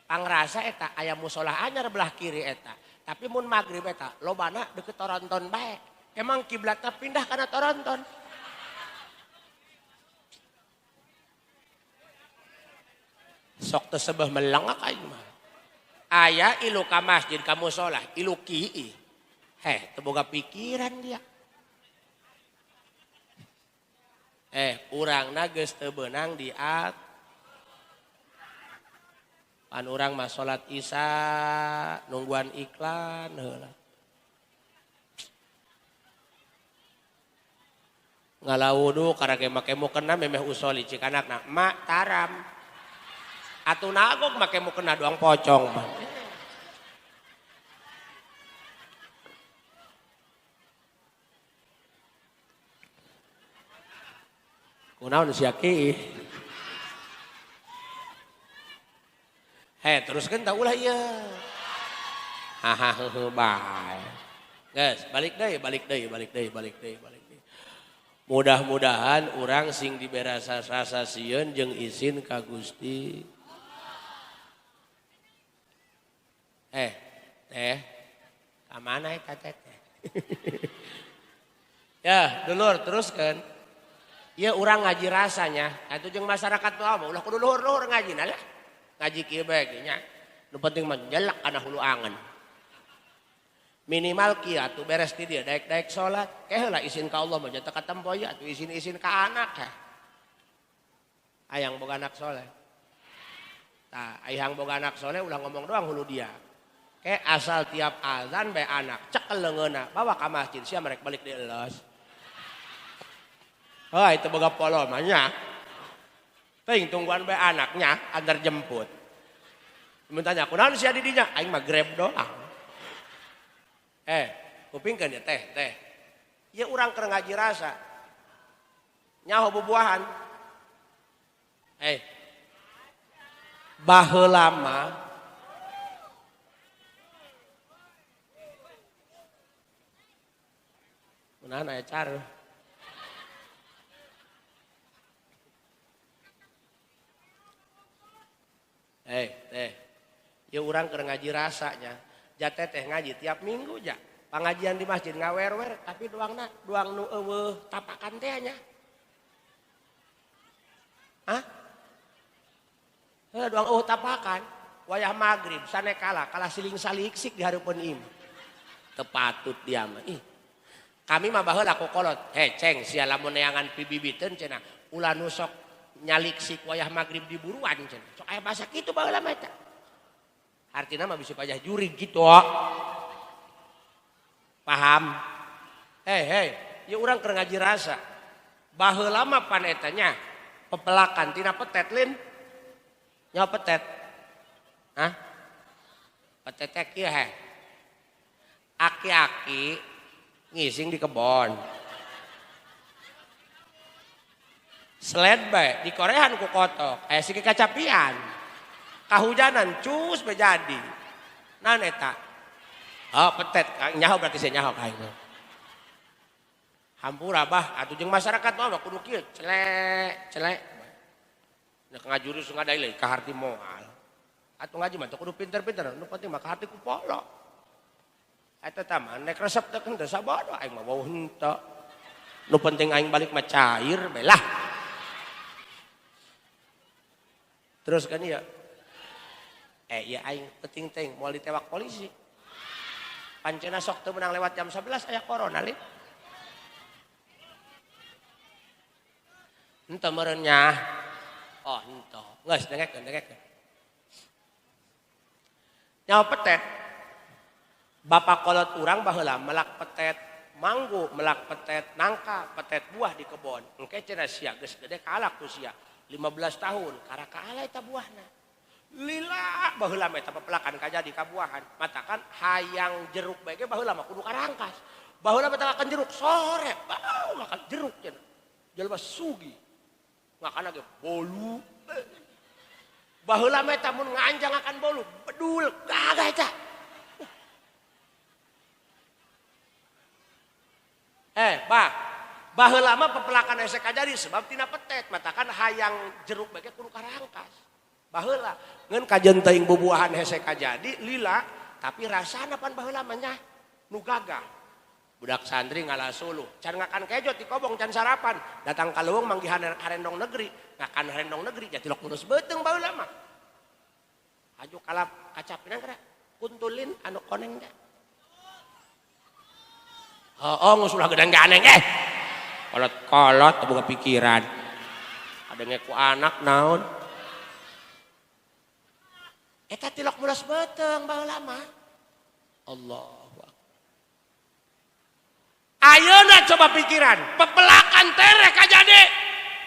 Pangrasa eta aya musholah anyar belah kiri eta. Tapi mun magrib eta lobana deukeut toronton bae. Emang kiblatna pindah kana toronton. Sok teu sebeuh melengak aing mah. Aya ilu ka masjid ka musholah, ilu kii. Heh, teu boga pikiran dia. Urangna geus teu beunang diat. Pan urang mah salat Isya nungguan iklan heula. Ngalawudu karake make mukena memeh usoli cik anakna, mak taram. Atuh nagog make mukena doang pocong mah. Kunaon sia ki? Heh, teruskeun tah ulah ieu. Haha heuheuh bae. Geus, balik deui, balik deui, balik deui, balik deui, balik deui. Mudah-mudahan urang sing dibere rasa sieun jeung izin ka Gusti. Teh, ka mana eta teh? Ya, dulur teruskeun. Ieu urang ngaji rasanya, atuh jeung masyarakat mah ulah kudu luhur-luhur ngajina lah. Ngaji kieu bae ge nya. Nu penting mah jelek kana hulu angen. Minimal kieu atuh beres di dieu daek-daek salat, ke heula izin ka Allah mah teu katempo ieu atuh izin-izin ka anak heh. Hayang boga anak soleh. Tah, hayang boga anak soleh ulah ngomong doang hulu dia. Ke asal tiap azan bae anak cekel leungeunna bawa ka masjid sia merek balik di elos. Oh, itu boga polo mah nya. Teuing tungguan bae anaknya antar jemput. Mun tanya kunaon sia di dinya? Aing mah grab doang. Kupingkeun ya teh, teh. Ieu urang keur ngaji rasa. Nyaho bubuahan. Baheula mah kunaon aya cara. Teh. Ieu urang keur ngaji rasanya. Jate teh ngaji tiap minggu ja. Pangajian di masjid ngawer-wer tapi doangna doang nu eueuh tapakan teh nya. Hah? Heuh doang eueuh tapakan. Wayah magrib sanekala kalah siling saliksik di hareupeun imah. Teu patut dia mah. Ih. Kami mah baheula kokolot. Heh ceng sia lamun neangan pibibiteun cenah ulah nu sok nyaliksik wayah magrib di buruan cenah. Sok aya basa kitu baheula mah eta. Artina mah bisa pajah jurig gitu. Paham? Hei, ieu urang keur ngaji rasa. Baheula mah pan eta nya pepelakan tina petet lin. Nyaho petet? Hah? Petet teh kieu heh. Aki-aki ngising di kebon. Sled bae dikorehan ku kotok, aya siki kacapian. Kahujanan cus bae jadi. Naon eta? Oh, petet nyaho berarti sia nyaho ka aing mah. Hampura bah atuh jeung masyarakat mah kudu kieu celek celek. Nek ngajurus ngadai leuh ka harti moal. Atuh ngaji mah teu kudu pinter-pinter, nu penting mah ka hati ku polo. Eta tah mah nek resep teh henteu sabodo aing mah wau henteu. Nu penting aing balik mah cair bae lah. Terus kan ya. Ya aing penting teh moal ditewak polisi. Pancena sok teu meunang lewat jam 11 aya corona lin. Henteu meureun nya. Oh henteu. Geus dengekeun dengekeun. Nyawa petet. Bapak kolot urang baheula melak petet manggu, melak petet nangka, petet buah di kebon. Engke cenah sia geus gede kalak ku sia. 15 tahun karaka kaala eta buahna. Lila baheula mah eta pepelakan kajadi kabuahan. Matakan hayang jeruk bae ge baheula mah kudu karangkas. Baheula mah makan jeruk sore, bau makan jeruk cenah. Jelema sugih. Makan ge bolu. Baheula mah eta mun nganjang akan bolu, bedul gagah eta. Bah, baheula mah pepelakan hese kajadi sebab tina petet, matakan hayang jeruk bae kudu karangkas. Baheula ngeun kajeun teuing bubuahan hese kajadi lila, tapi rasana pan baheula mah nya nu gagah. Budak santri ngalah suluh, can ngakan kejo ti kobong can sarapan, datang ka leuweung manggihan harendong negeri, ngakan harendong negeri jatilok mulus beuteung baheula mah. Aju kalap kacapina kira kuntulin anu koneng teh. Heeh, geus ulah gedang ganeng eh. Kolot-kolot boga pikiran. Kadenge ku anak naon. Eta tilok mulas beuteung baheula mah. Allahu akbar. Ayeuna coba pikiran, pepelakan tereh kajadi.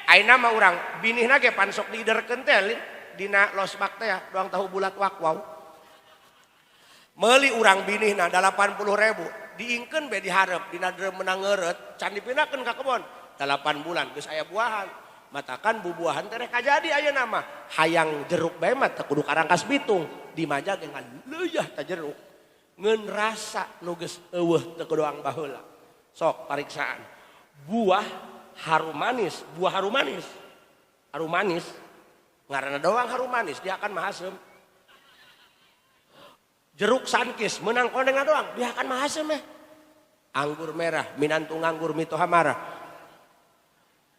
Ayeuna mah urang binihna ge pan sok diiderkeun teh dina losbak teh ya, doang tahu bulat wak wow. Meuli urang binihna 80.000. Diingkeun be diharep dina drum menang ngeureut can dipindahkeun ka kebon 8 bulan geus aya buahan matakan bubuahan teh kajadi ayeuna mah hayang jeruk bae mah teu kudu karangkas bitung dimaja ge ngan leuyeah ta jeruk ngeun rasa nu geus eueuh teu kudoang baheula. Sok pariksaan buah harum manis, buah harum manis, harum manis ngaranna doang harum manis dia akan mahasem. Jeruk sankis menang konengan doang dia akan mahasem eh. Anggur merah minantu nganggur mitoha marah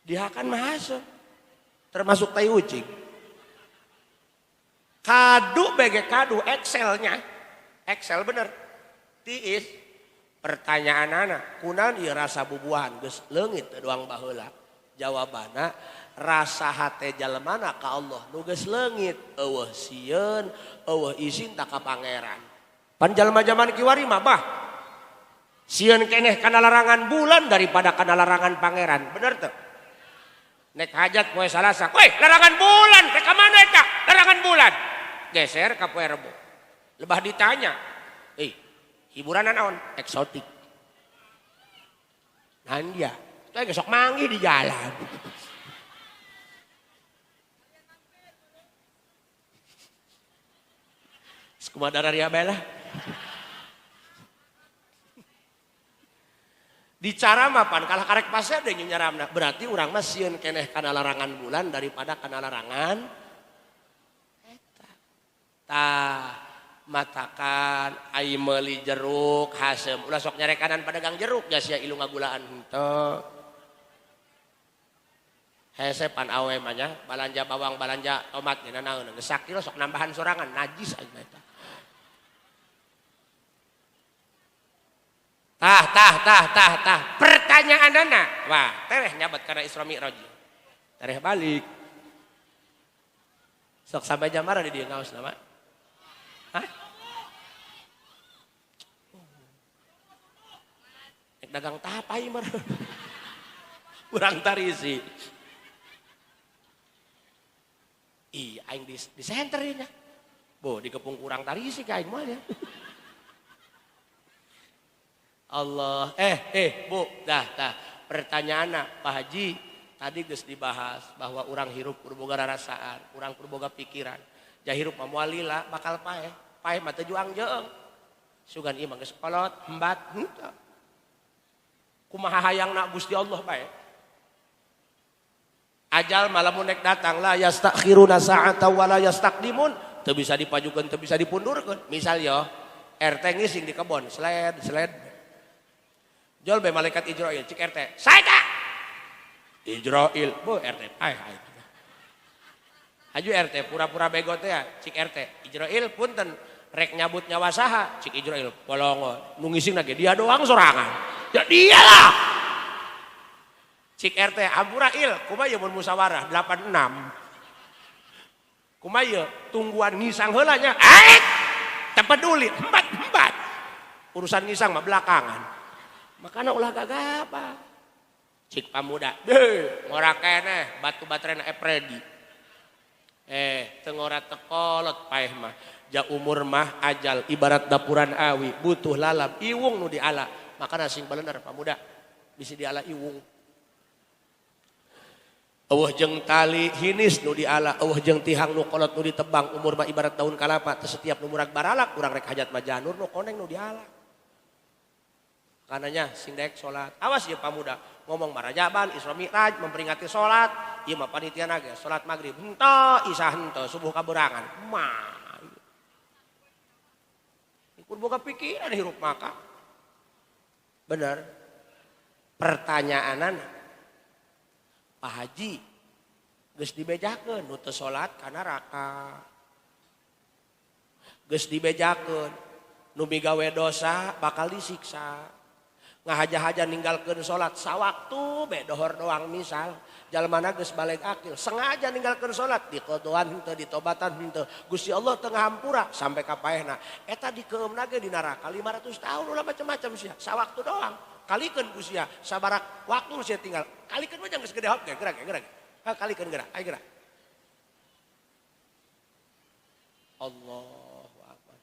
dia akan mahasem, termasuk tai ucing. Kadu bege kadu Excelnya Excel bener tiis. Pertanyaan anak kunaon ieu rasa bubuahan geus leungit teu doang baheula. Jawabanna rasa hate jalemana ka Allah nu geus leungit eueuh sieun eueuh isin ta ka pangeran. Pan jalma jaman kiwari mah bah sieun keneh kana larangan bulan daripada kana larangan pangeran, bener teu? Nek hajat poe Salasa, weh larangan bulan rek ka mana eta? Larangan bulan. Geser ka poe Rebo. Lebah ditanya, hiburan naon? Eksotik. Nah dia, itu sok manggih di jalan. Kumaha dararia bae lah. Di cara mah pan kalah karek pasea deui nyaramna. Berarti urang mah sieun keneh kana larangan bulan daripada kana larangan eta. Tah matakan ai meuli jeruk hasem ulah sok nyarekanan pedagang jeruk ja sia ilu ngagulaan henteu. Hese pan awe mah nya balanja bawang balanja tomat nya naon geus sakilo sok nambahan sorangan najis aing mah eta. Tah tah tah tah tah pertanyaanana wah tereh nyabat kana Isra Mi'raj. Tereh balik. Sok sampai jam mana di dieu ngaos nama? Hah? Nek dagang tapai mah. Urang tarisi. Ih, aing di center nya. Boh, dikepung kurang tarisi ka aing mah nya. Allah, Bu, dah dah. Pertanyaanna, Pak Haji, tadi geus dibahas bahwa urang hirup kudu boga rarasaan, urang kudu boga pikiran. Ja hirup mah moal lila bakal paeh. Paeh mah teu juang jeung. Sugan ieu mah geus kolot, hembat, henteu. Kumaha hayangna Gusti Allah bae. Ajal malah mun nek datang la yastakhiruna sa'ata wa la yastaqdimun, Teu bisa dipajukeun, teu bisa dipundurkeun. Misal yo, RT ngising di kebon, sled, sled. Jol be malaikat Ijrail, cik RT, saya Ijrail, bu RT, ay ay. Haju RT pura-pura bego teh ya, cik RT, Ijrail punten rek nyabut nyawa saha, cik Ijrail, polongo, nu ngising lagi dia doang sorangan. Ya dialah. Cik RT, ampura il, kumaha mun musyawarah 86. Kumaha ieu tungguan ngisang heula nya. Eh, teu peduli, empat-empat. Urusan ngisang mah belakangan. Makana ulah gagabah. Cik pamuda, deh, ngora keneh batu baterena epredi. Teu ngora tekolot paeh mah. Ja umur mah ajal ibarat dapuran awi, butuh lalap iwung nu diala. Makana sing balener pamuda bisi diala iwung. Eueuh jeung tali hinis nu diala, eueuh jeung tihang nu kolot nu ditebang, umur mah ibarat daun kalapa, teu setiap nu murag baralak urang rek hajat mah janur nu koneng nu diala. Kananya sing daek salat. Awas ieu pamuda ngomong marajaban Isra Mi'raj memperingati salat, ieu mah panitia ge salat maghrib henteu, isya henteu, subuh kaberangan. Mah. Kudu boga pikiran hirup maka. Bener. Pertanyaanana Pak Haji geus dibejakeun nu teu salat ka neraka. Geus dibejakeun nu migawe dosa bakal disiksa. Ngahaja-haja ninggalkeun salat sawaktu be dohor doang misal jalmana geus baleg akil sengaja ninggalkeun salat dikodoan henteu ditobatan henteu Gusti Allah teu ngahampura sampai ka paehna eta dikeumna ge di neraka 500 tahun ulah macam-macam sia sawaktu doang kalikeun ku sia sabarak waktu sia tinggal kalikeun mah geus gede hop ge gerak gerak ha kalikeun gerak ayo gerak. Allahu akbar.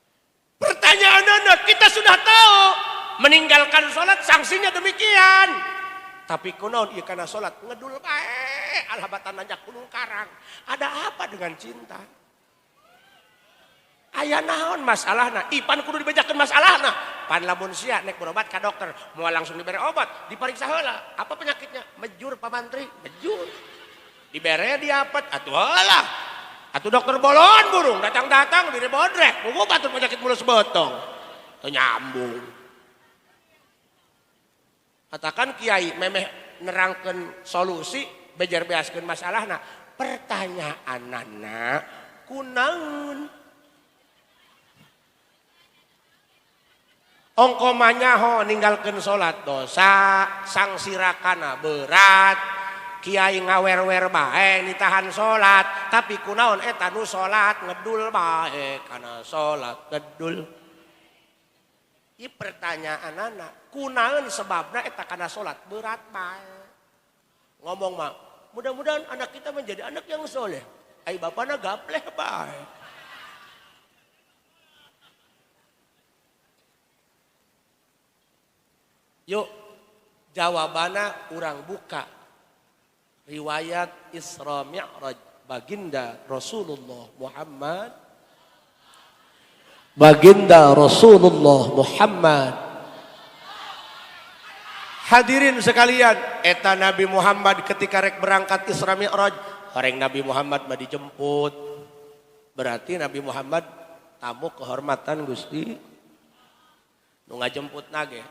Pertanyaanna kita sudah tahu meninggalkan sholat sanksinya demikian. Tapi kunaon ieu kana sholat ngedul bae alhabatan nanjak gunung karang. Ada apa dengan cinta? Aya naon masalahna? Ipan kudu dibejakeun masalahna. Pan lamun sia nek berobat ka dokter, moal langsung dibere obat, diperiksa heula. Apa penyakitnya? Mejur Pak Mantri, mejur. Dibere diapet atuh heula. Atuh dokter bolon burung datang-datang diri bodrek, buku batur penyakit mulus botong. Teu nyambung. Katakan kiai memeh nerangkeun solusi bejer beaskeun masalahna. Pertanyaanana kunaon? Ongko manyaho ninggalkeun salat dosa, sangsirakana berat. Kiai ngawer-wer bae nitahan salat, tapi kunaon eta nu salat ngedul bae kana salat ngedul. Ieu pertanyaanana kunaon sebabna eta kana salat berat bae. Ngomong mah mudah-mudahan anak kita menjadi anak yang soleh. Ai bapana gapleh bae. Yuk jawabana urang buka riwayat Isra Mi'raj baginda Rasulullah Muhammad. Baginda Rasulullah Muhammad. Hadirin sekalian, eta Nabi Muhammad ketika rek berangkat Isra Mi'raj, horeng Nabi Muhammad mah dijemput. Berarti Nabi Muhammad tamu kehormatan Gusti. Nu ngajemput nage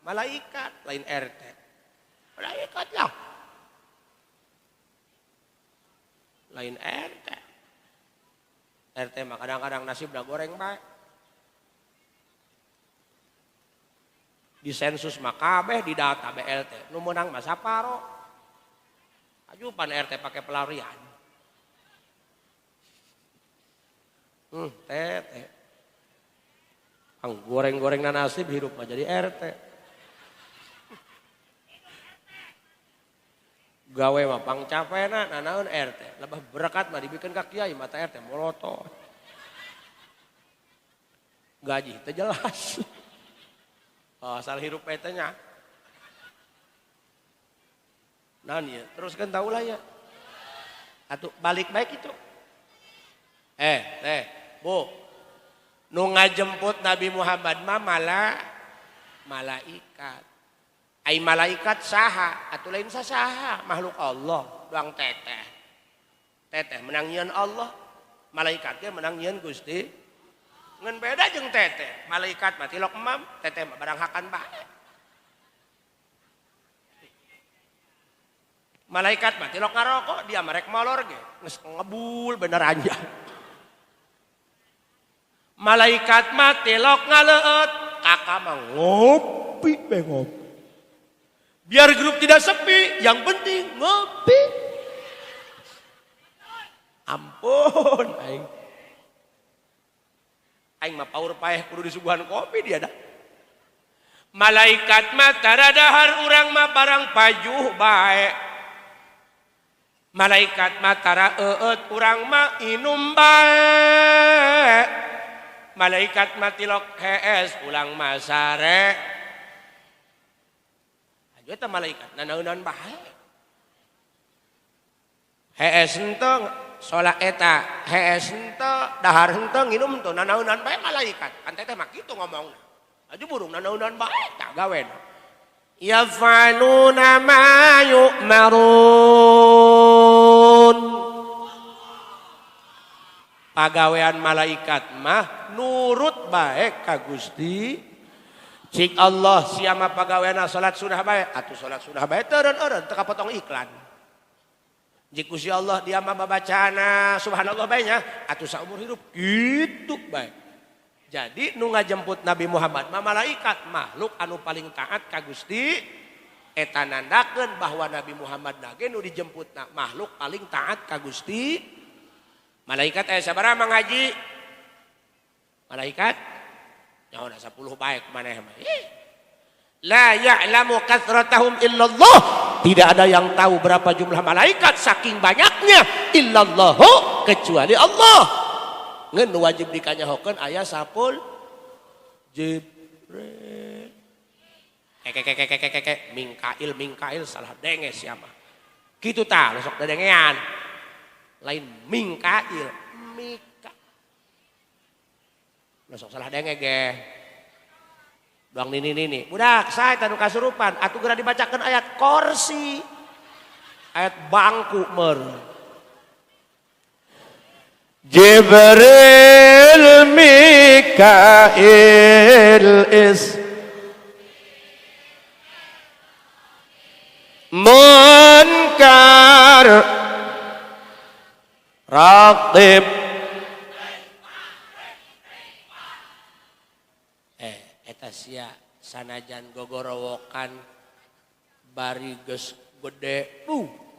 malaikat lain RT. Malaikat lah. Lain RT. RT mah kadang-kadang nasibna goreng bae. Di sensus mah kabeh di data BLT nu meunang mah saparo. Ajupan RT pakai pelarian. Teh. Ang goreng-goreng nasib hirup mah jadi RT. Gawe mah pang capena nanaon RT. Lebah berkat mah dibikeun ka kiai mata RT molotot. Gaji teu jelas. Oh, asal hirup teh nya. Nah ya, terus kan tahu lah ya. Atuh balik baik itu. Teh, Bu. Nu ngajemput Nabi Muhammad mah malaikat. Ai malaikat saha atuh lain saha makhluk Allah doang teteh. Teteh menang nyieun Allah. Malaikat ge menang nyieun Gusti. Ngan beda jeung teteh. Malaikat mah tilok emam, teteh mah barang hakan bae. Malaikat mah tilok ngarokok, dia merek molor ge. Geus ngebul bener aja. Malaikat mah tilok ngaleut, kakak mah ngopi be ngopi. Biar grup tidak sepi, yang penting ngopi. Ampun aing. Aing mah paur paeh kudu disuguhan kopi dia dah. Malaikat mah tara dahar, urang mah barang pajuh bae. Malaikat mah tara eueut, urang mah inum bae. Malaikat mah tilok hees, ulang mah sare. Aju eta malaikat nanaeunan bae. Hees henteu salat eta, hees henteu dahar henteu nginum henteu nanaeunan bae malaikat. Kan teteh mah kitu ngomongna. Aju burung nanaeunan bae tah gawena. Yaf'aluna ma yu'marun. Pagawean malaikat mah nurut bae ka Gusti. Cik Allah siama pagaweana salat sunah bae, atuh salat sunah bae teureun-eureun teu kapotong iklan. Jik Gusti Allah dia mah babacaana subhanallah bae nya, atuh saumur hidup kitu bae. Jadi nu ngajemput Nabi Muhammad mah malaikat, makhluk anu paling taat ka Gusti. Eta nandakeun bahwa Nabi Muhammad nage nu dijemputna makhluk paling taat ka Gusti. Malaikat aya sabaraha Mang Haji? Malaikat nyaona 10 bae maneh mah. La ya'lamu katsratahum illallah. Tidak ada yang tahu berapa jumlah malaikat saking banyaknya illallahu kecuali Allah. Ngeun wajib dikanyahokeun aya 10 Jibril. Kekekekekekek Mingkail Mingkail salah denge siapa. Kitu tah sok dedengean. Lain Mingkail, Mika. Sok salah denge ge. Doang nini-nini. Budak saya tanu kasurupan atuh geura dibacakeun ayat kursi. Ayat bangku mer. Jibril Mikail is Munkar Raqib. Eta sia sanajan gogorowokan bari geus gede,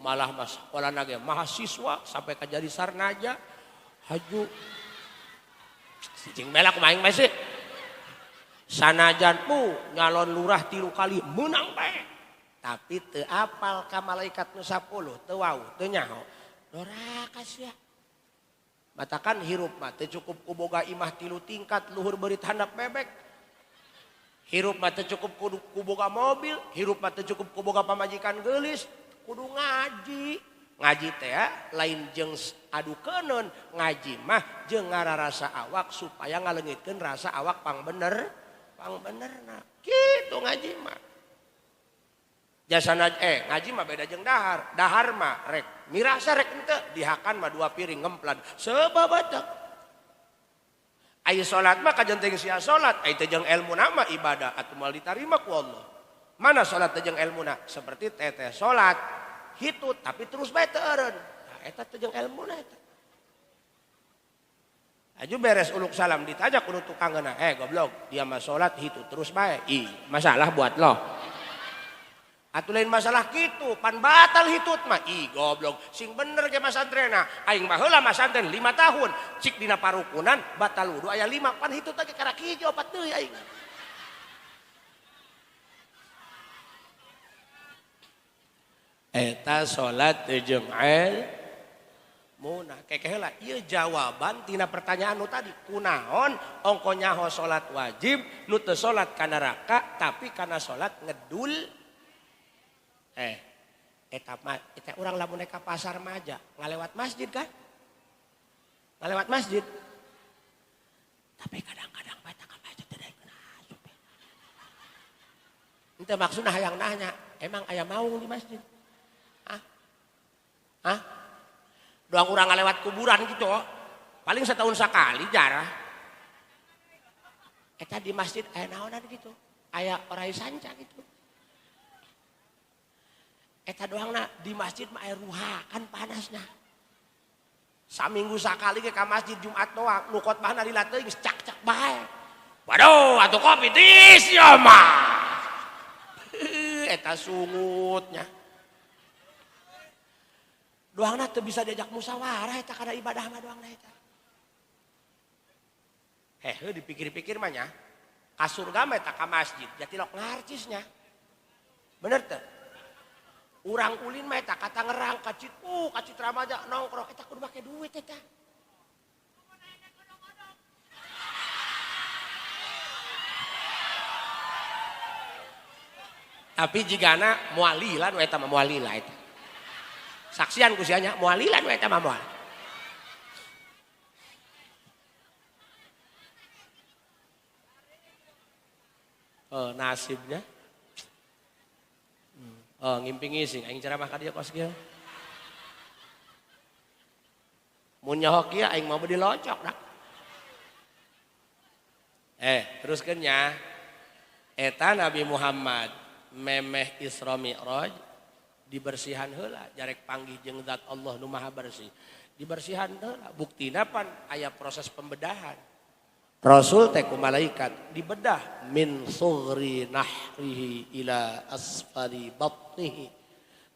malah mah sakolana ge mahasiswa sampai ka jadi sarnaja. Haju cicing bela kumaha aing mah sih. Sanajan nyalon lurah 3 kali menang bae. Tapi teu apal ka malaikat nu 10, teu wau, teu nyaho. Doraka sia. Matakan hirup mah teu cukup ku boga imah 3 tingkat luhur beurit handap bebek. Hirup mah teu cukup ku boga mobil, hirup mah teu cukup ku boga pamajikan geulis, kudu ngaji. Ngaji teh lain jeung adu keuneun, ngaji mah jeung ngararasa awak supaya ngaleungitkeun rasa awak pang bener, pang benerna. Kitu ngaji mah. Jasana ngaji mah beda jeung dahar. Dahar mah rek mirasa rek henteu, dihakan mah 2 piring ngemplan sebabadak. Ai salat mah kajenting sia salat, ai teh jeung elmuna mah ibadah atuh moal ditarima ku Allah. Mana salat teh jeung elmuna? Seperti teteh salat hitut tapi terus bae teu eureun. Nah eta teh jeung elmuna eta. Aju beres uluk salam ditajak kudu tukangeuna, goblok, dia mah salat hitut terus bae. Ih, masalah buat lo. Atuh lain masalah kitu, pan batal hitut mah. Ih goblok, sing bener ge masantrena. Aing mah heula masantren 5 tahun, cik dina parukunan batal wudu aya 5, pan hitut ge karak hiji opat deui aing. Eta salat jeung ilmuna kekeh heula ieu jawaban tina pertanyaan nu tadi. Kunaon ongko nyaho salat wajib nu teu salat ka neraka tapi kana salat ngedul. Eta mah eta urang lamun ka pasar maja ngalewat masjid kan? Ngalewat masjid. Tapi kadang-kadang bae ka masjid teh daekeun asup. Henteu maksudna hayang nanya, emang aya maung di masjid? Hah? Hah? Doang urang ngalewat kuburan gitu. Paling setahun sekali jarah. Eta di masjid aya naonan gitu. Aya orai sanca gitu. Eta doangna di masjid mah aya ruha kan panasna. Saminggu sakali ge ka masjid Jumat doang, nu khotbahna lila teuing geus cak-cak bae. Waduh, atuh kopi tis ya mah. Eta sungutnya. Doangna teu bisa diajak musyawarah eta kana ibadah mah doangna eta. Heh, dipikir-pikir mah nya. Ka surga mah eta ka masjid, jatilok ngarcisnya. Bener teu? Urang ulin mah eta ka Tangerang, ka Citu, ka Citramaja nongkrong eta kudu make duit eta. Tapi jigana moal lila nu eta mah moal lila eta. Saksian ku sia nya moal lila nu eta mah moal. Oh, nasibnya. Oh, ngimpi ngising aing ceramah ka dieu kos kieu. Mun nyaho kieu aing mah beuh dilocok dah. Teruskeun nya. Eta Nabi Muhammad memeh Isra Mi'raj dibersihan heula jarek panggih jeung zat Allah nu maha bersih. Dibersihan heula buktina pan aya proses pembedahan. Rasul teh ku malaikat dibedah min sughri nahrihi ila asfali batnihi.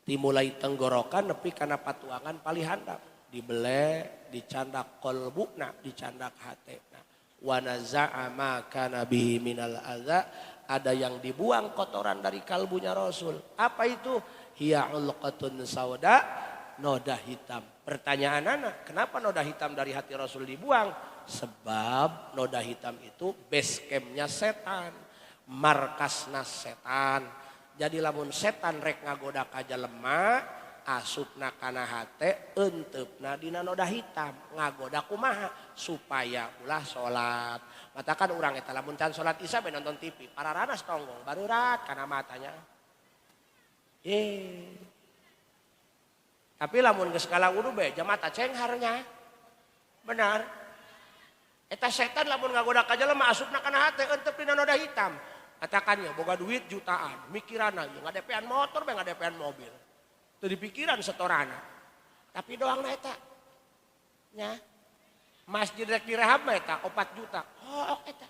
Dimulai tenggorokan nepi kana patuangan palih handap. Dibele, dicandak kolbuna, dicandak hatena. Wa naza'a ma kana bihi minal adza, ada yang dibuang kotoran dari kalbunya Rasul. Apa itu? Hiya ulqatun sauda, noda hitam. Pertanyaan anak, kenapa noda hitam dari hati Rasul dibuang? Sebab noda hitam itu base campnya setan, markasna setan. Jadi lamun setan rek ngagoda ka jelema, asupna kana hate, enteupna dina noda hitam. Ngagoda kumaha? Supaya ulah salat. Matakan urang eta lamun can salat isya be nonton TV, pararanas tonggong barurat kana matanya. Tapi lamun geus kalah wudu be jamata cengharnya. Benar. Eta setan lamun ngagoda ka jelema asupna kana hate entep dina noda hitam. Katakannya boga duit jutaan, mikiranna ieu ngadepean motor be ngadepean mobil. Teu dipikiran setorana. Tapi doangna eta. Nya. Masjid rek direhab mah eta 4 juta. Oh, eta.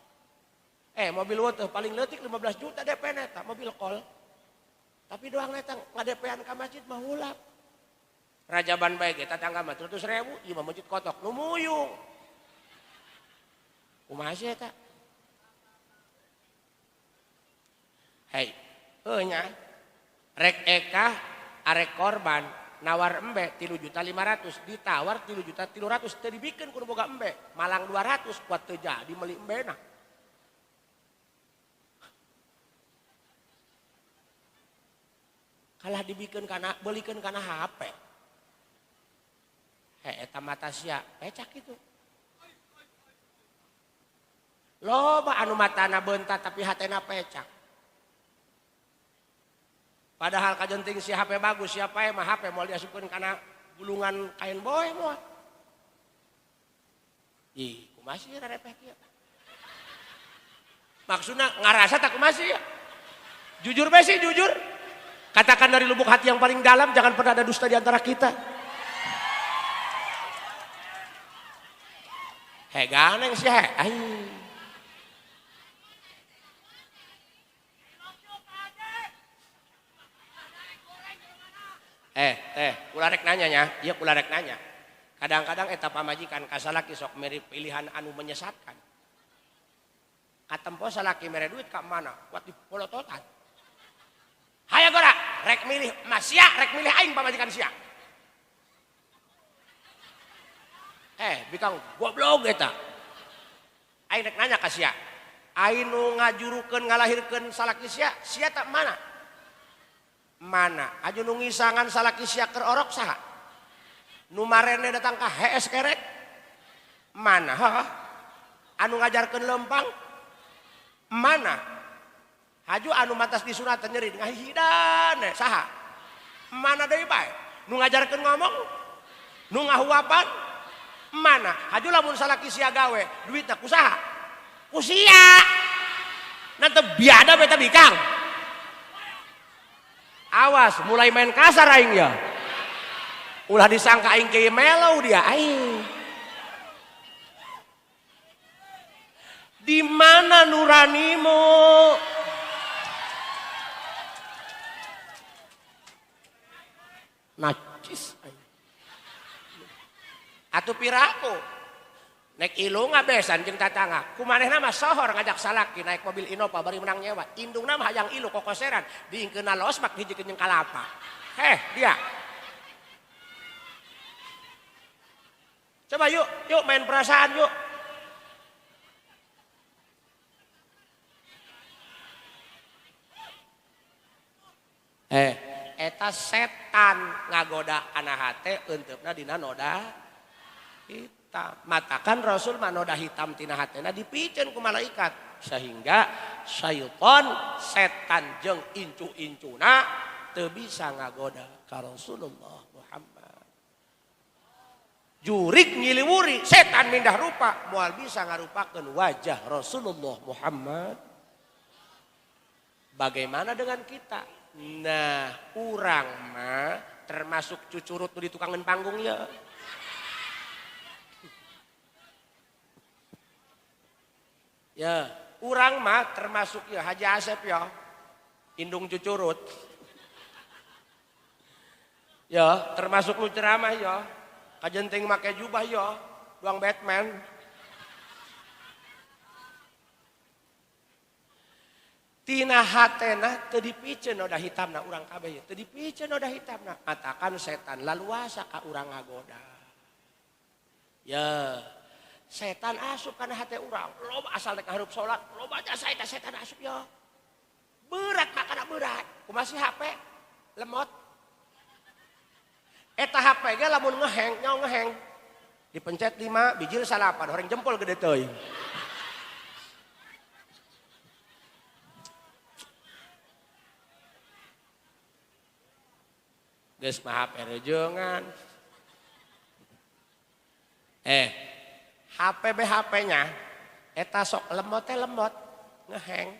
Mobil teh paling leutik 15 juta DP na eta mobil kol. Tapi doangna eta ngadepean ka masjid mah hulap. Rajaban bae ge tatangga mah 300.000, ieu mah masjid kotok nu muyung. Kumaha sih eta? Hei, heuh nya. Rek eka arek korban nawar embe 3.500.000, ditawar 3.300.000, teu dibikeun kudu boga embe, malang 200 kuat teu jadi meuli embena. Kalah dibikeun kana beulikeun kana HP. Hei, eta mata sia pecak itu. Loba anu matana beunta tapi hatena pecak. Padahal kajenting si HP bagus, siapa mah HP moal diasupkeun kana gulungan kain boy moal. Ih, kumaha sih rarepeh kieu? Maksudna ngarasa tak kumaha sih ya? Jujur bae sih, jujur. Katakan dari lubuk hati yang paling dalam, jangan pernah ada dusta di antara kita. Hei, ganeng sih, hei. Ai. Teh, kula rek nanya nya, ieu kula rek nanya. Kadang-kadang eta pamajikan ka salaki sok mere pilihan anu menyesatkan. Katempo salaki mere duit ka mana? Kuat dipolototan. Hayo gora, rek milih mas sia, rek milih aing pamajikan sia. Bikang goblok eta. Aing rek nanya ka sia. Aing nu ngajurukeun ngalahirkeun salaki sia, sia tak mana? Mana? Aju nu ngisangan salaki sia keur orok saha? Nu marene datang ka HS kerek? Mana? Hah? Anu ngajarkeun lempang? Mana? Haju anu matas disunat nyeri ngahidan saha? Mana deui bae? Nu ngajarkeun ngomong? Nu ngahuapan? Mana? Haju lamun salaki sia gawe, duitna ku saha? Ku sia. Nanti biadab eta bikang. Awas, mulai main kasar aing ya. Ulah disangka aing kieu melo dia aing. Di mana nuranimu? Najis aing. Atuh piraku nek ilu ngabesan jeung tatangga kumanehna mah sohor ngajak salaki naik mobil Innova bari menang nyewa indungna mah hayang ilu kokoseran diingkeunna losbak hijikeun jeung kalapa. Heh dia. Coba yuk, yuk main perasaan yuk. Eta setan ngagoda kana hate eunteup dina noda hitam. Matakan Rasul mah noda hitam tina hatena dipiceun ku malaikat sehingga syaiton setan jeung incu-incuna teu bisa ngagoda ka Rasulullah Muhammad. Jurik nyiliwuri setan mindah rupa moal bisa ngarupakeun wajah Rasulullah Muhammad. Bagaimana dengan kita? Nah, urang mah termasuk cucurut nu ditukangan panggung ya. Ya, urang mah termasuk ya Haji Asep ya. Indung cucurut. Ya, termasuk nu ceramah ya. Kajenting make jubah ya, doang Batman. Tina hatena teu dipiceun noda hitamna urang kabeh ya. Teu dipiceun noda hitamna. Matakan setan laluasa ka urang ngagoda. Ya, setan asup kana hate urang. Loba asal rek ngahareup salat, loba jasa eta setan asup ya. Berat makana berat. Kumaha si HP lemot. Eta HP ge lamun ngeheng, nyaho ngeheng. Dipencet 5, bijil 9, horeng jempol gede teuing. Geus mah HP rejengan. HP BHP-nya eta sok lemot teh lemot ngeheng.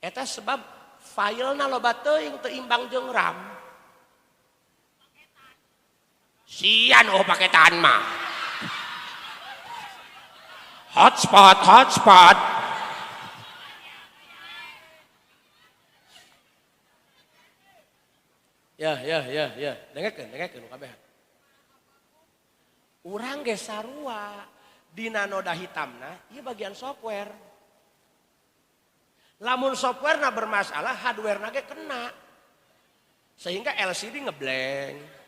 Eta sebab filena loba teuing teu imbang jeung RAM. Sian oh paketan mah. Hotspot, hotspot. Ya, ya, ya, ya. Dengekeun, dengekeun kabeh. Urang ge sarua dina noda hitamna ieu bagian software. Lamun softwarena bermasalah, hardwarena ge kena. Sehingga LCD ngeblank.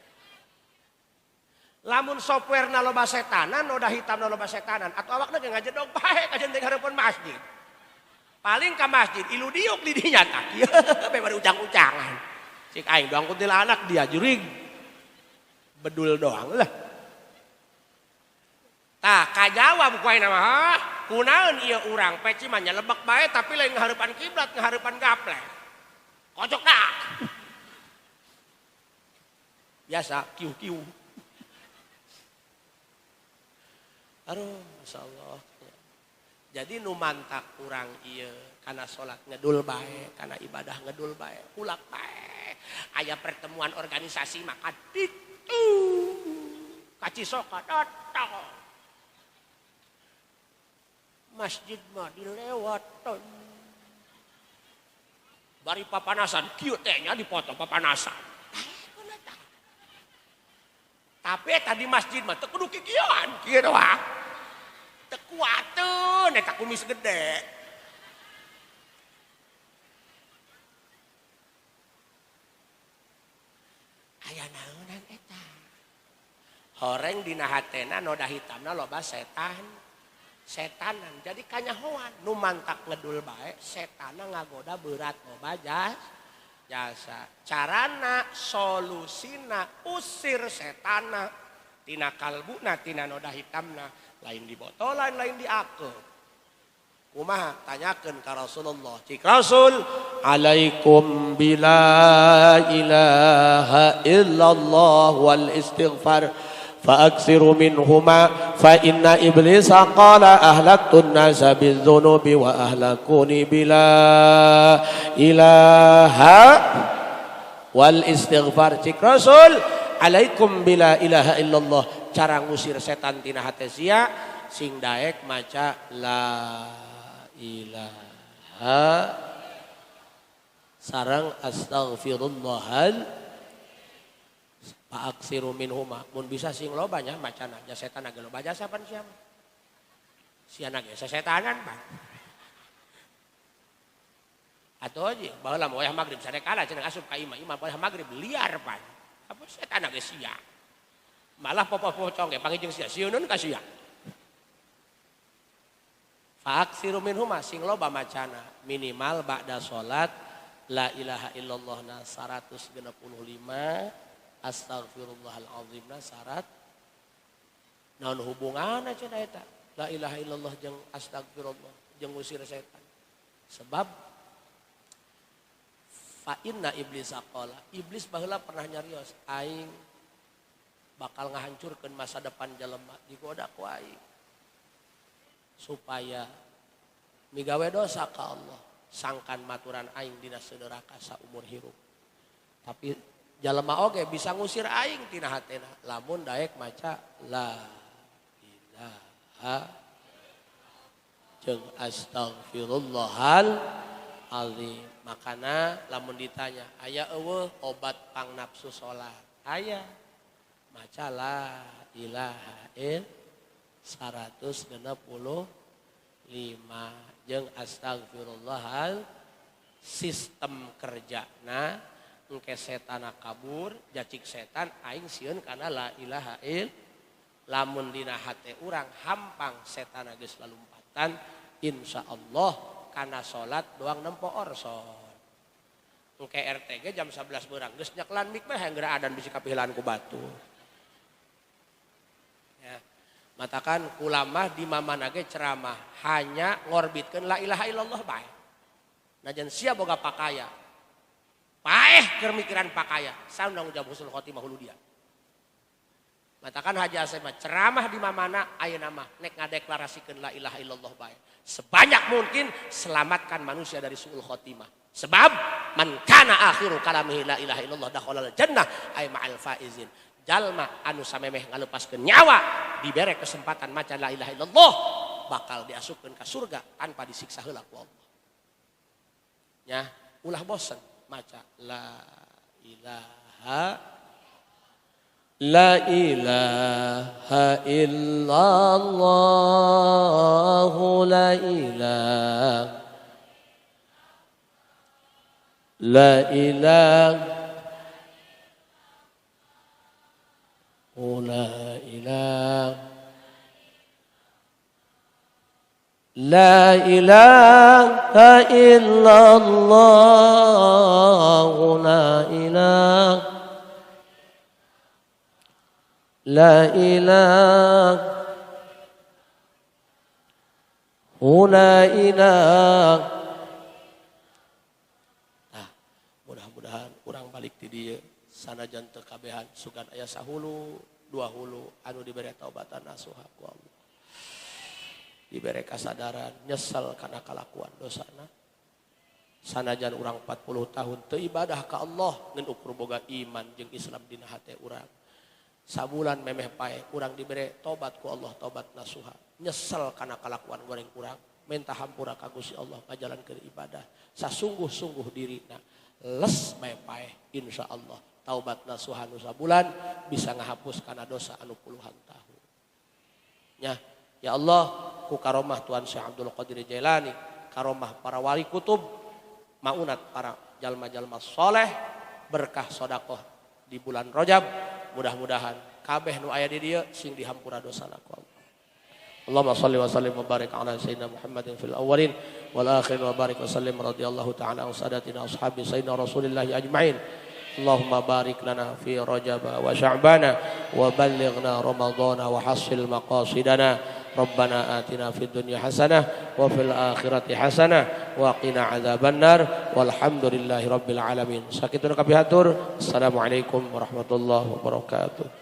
Lamun softwarena loba setanan, noda hitamna loba setanan, atau awakna ge ngajedog bae kajenting hareupeun masjid. Paling ka masjid ilu diuk di dinya tah. Ieu bari ucang-ucangan. Cik aing doang kuntilanak dia jurig. Bedul doang lah. Tah kajawab ku aing mah, kunaon ieu urang peci mah nyelebek bae tapi lain ngahareupan kiblat, ngahareupan gaplek. Kocok dah. Biasa kiu-kiu. Aduh, masyaallah. Jadi nu mantak urang ieu kana salat ngedul bae, kana ibadah ngedul bae, kulak bae. Aya pertemuan organisasi maka ditu. Kacisoka datang. Masjid mah dilewatan. Bari papanasan, kieu teh nya dipotong papanasan. Tapi tadi masjid mah teu kudu kikieuan, kieu doang. Teu kuateun eta kumis gede. Aya naonan eta. Horeng dina hatena noda hitamna loba setan. Setanan jadi kanyahoan nu mantak ngedul bae setana ngagoda berat loba jasa. Carana solusina usir setana tina kalbuna tina noda hitamna lain di botolan lain di akep. Kumaha tanyakeun ka Rasulullah. Cik Rasul alaikum bila ilaha illallah wal istighfar Fa aksiru minhuma fa inna iblisa qala ahlaktun nasa bidzunubi wa ahlakuni bila ilaha wal istighfar. Cik Rasul alaikum bila ilaha illallah. Cara ngusir setan tina hate sia sing daek maca la ilaha sarang astaghfirullahal faaksiru minhuma. Mun bisa sing loba nya macana ja setan age loba jasa pan sia sia ge sesetanan pan atuh aja baheula mah wayah magrib sadekala cenah asup ka imah imah wayah magrib liar pan apa setan age sia malah popo-pocong ge pangijeng sia sieuneun ka sia. Faaksiru minhuma sing loba macana minimal ba'da salat la ilaha illallah na 165 astaghfirullahalazim na syarat. Naon hubunganna cenah eta la ilaha illallah jeung astagfirullah jeung ngusir setan? Sebab fa inna iblis qala, iblis baheula pernah nyarios aing bakal ngahancurkeun masa depan jelema digoda ku aing supaya migawe dosa ka Allah sangkan maturan aing dina sederaka saumur hirup. Tapi jalema oge bisa ngusir aing tina hatena lamun daek maca la ilaha jeung astaghfirullahal azim. Makana lamun ditanya aya eueuh obat pang nafsu salat, aya maca la ilaha il 165 jeung astagfirullahal. Sistem kerjana engke setana kabur jacik setan aing sieun kana la ilaha il. Lamun dina hate urang hampang setana geus lalumpatan insyaallah kana salat doang nempo orson. Engke RTG jam 11 beurang geus nyeklan mik mah hayang geura adan bisi kapihilaan ku batur. Ya. Matakan kulamah di mamana ge ceramah hanya ngorbitkeun la ilaha illallah bae. Najan sia boga pakaya. Paeh keur mikiran pakaya, saundang jawab husnul khotimah hulu dia. Matakan Haji Asep mah ceramah di mamana ayeuna mah nek ngadeklarasikeun la ilaha illallah bae. Sebanyak mungkin selamatkan manusia dari suul khotimah. Sebab man kana akhiru kalamihi la ilaha illallah dakhalal jannah ay ma'al faizin. Jalma anu samemeh ngalepaskeun nyawa dibere kesempatan maca la ilaha illallah bakal diasupkeun ka surga tanpa disiksa heula ku Allah. Nya ulah bosen maca la ilaha la ilaha illallah la ilaha la ilaha la ilaha la ilaha illallah la ilaha la ilaha la ilaha. Nah, mudah-mudahan urang balik ti dieu sanajan teu kabehan sugan aya sahulu dua hulu anu dibere taubatan nasuha ku Allah. Dibere kasadaran nyesel kana kalakuan dosana. Sanajan urang 40 tahun teu ibadah ka Allah ngan ukur boga iman jeung Islam dina hate urang. Sabulan memeh pae urang dibere tobat ku Allah tobat nasuha. Nyesel kana kalakuan goreng urang, minta hampura ka Gusti Allah ngajalankeun ibadah. Sasungguh-sungguh dirina les bae pae insyaallah taubat nasuha nu sabulan bisa ngahapus kana dosa anu puluhan tahun. Nya, ya Allah ku karomah Tuhan Syekh Abdul Qadir Jailani, karomah para wali kutub, maunat para jalma-jalma soleh, berkah sodakoh di bulan Rajab. Mudah-mudahan kabeh nu aya di dieu sing dihampura dosana ku Allah. Allahumma shalli wa sallim wa barik ala sayyidina Muhammadin fil awwalin wal akhirin wa barik wa sallim radhiyallahu ta'ala an sadatina ashabi sayyidina Rasulillah ajma'in. Allahumma barik lana fi Rajab wa Sya'bana wa ballighna Ramadhana wa hassil maqasidana. Rabbana atina fid dunya hasanah wa fil akhirati hasanah wa qina adzabannar walhamdulillahi rabbil alamin. Sakituna kapihatur. Assalamualaikum warahmatullahi wabarakatuh.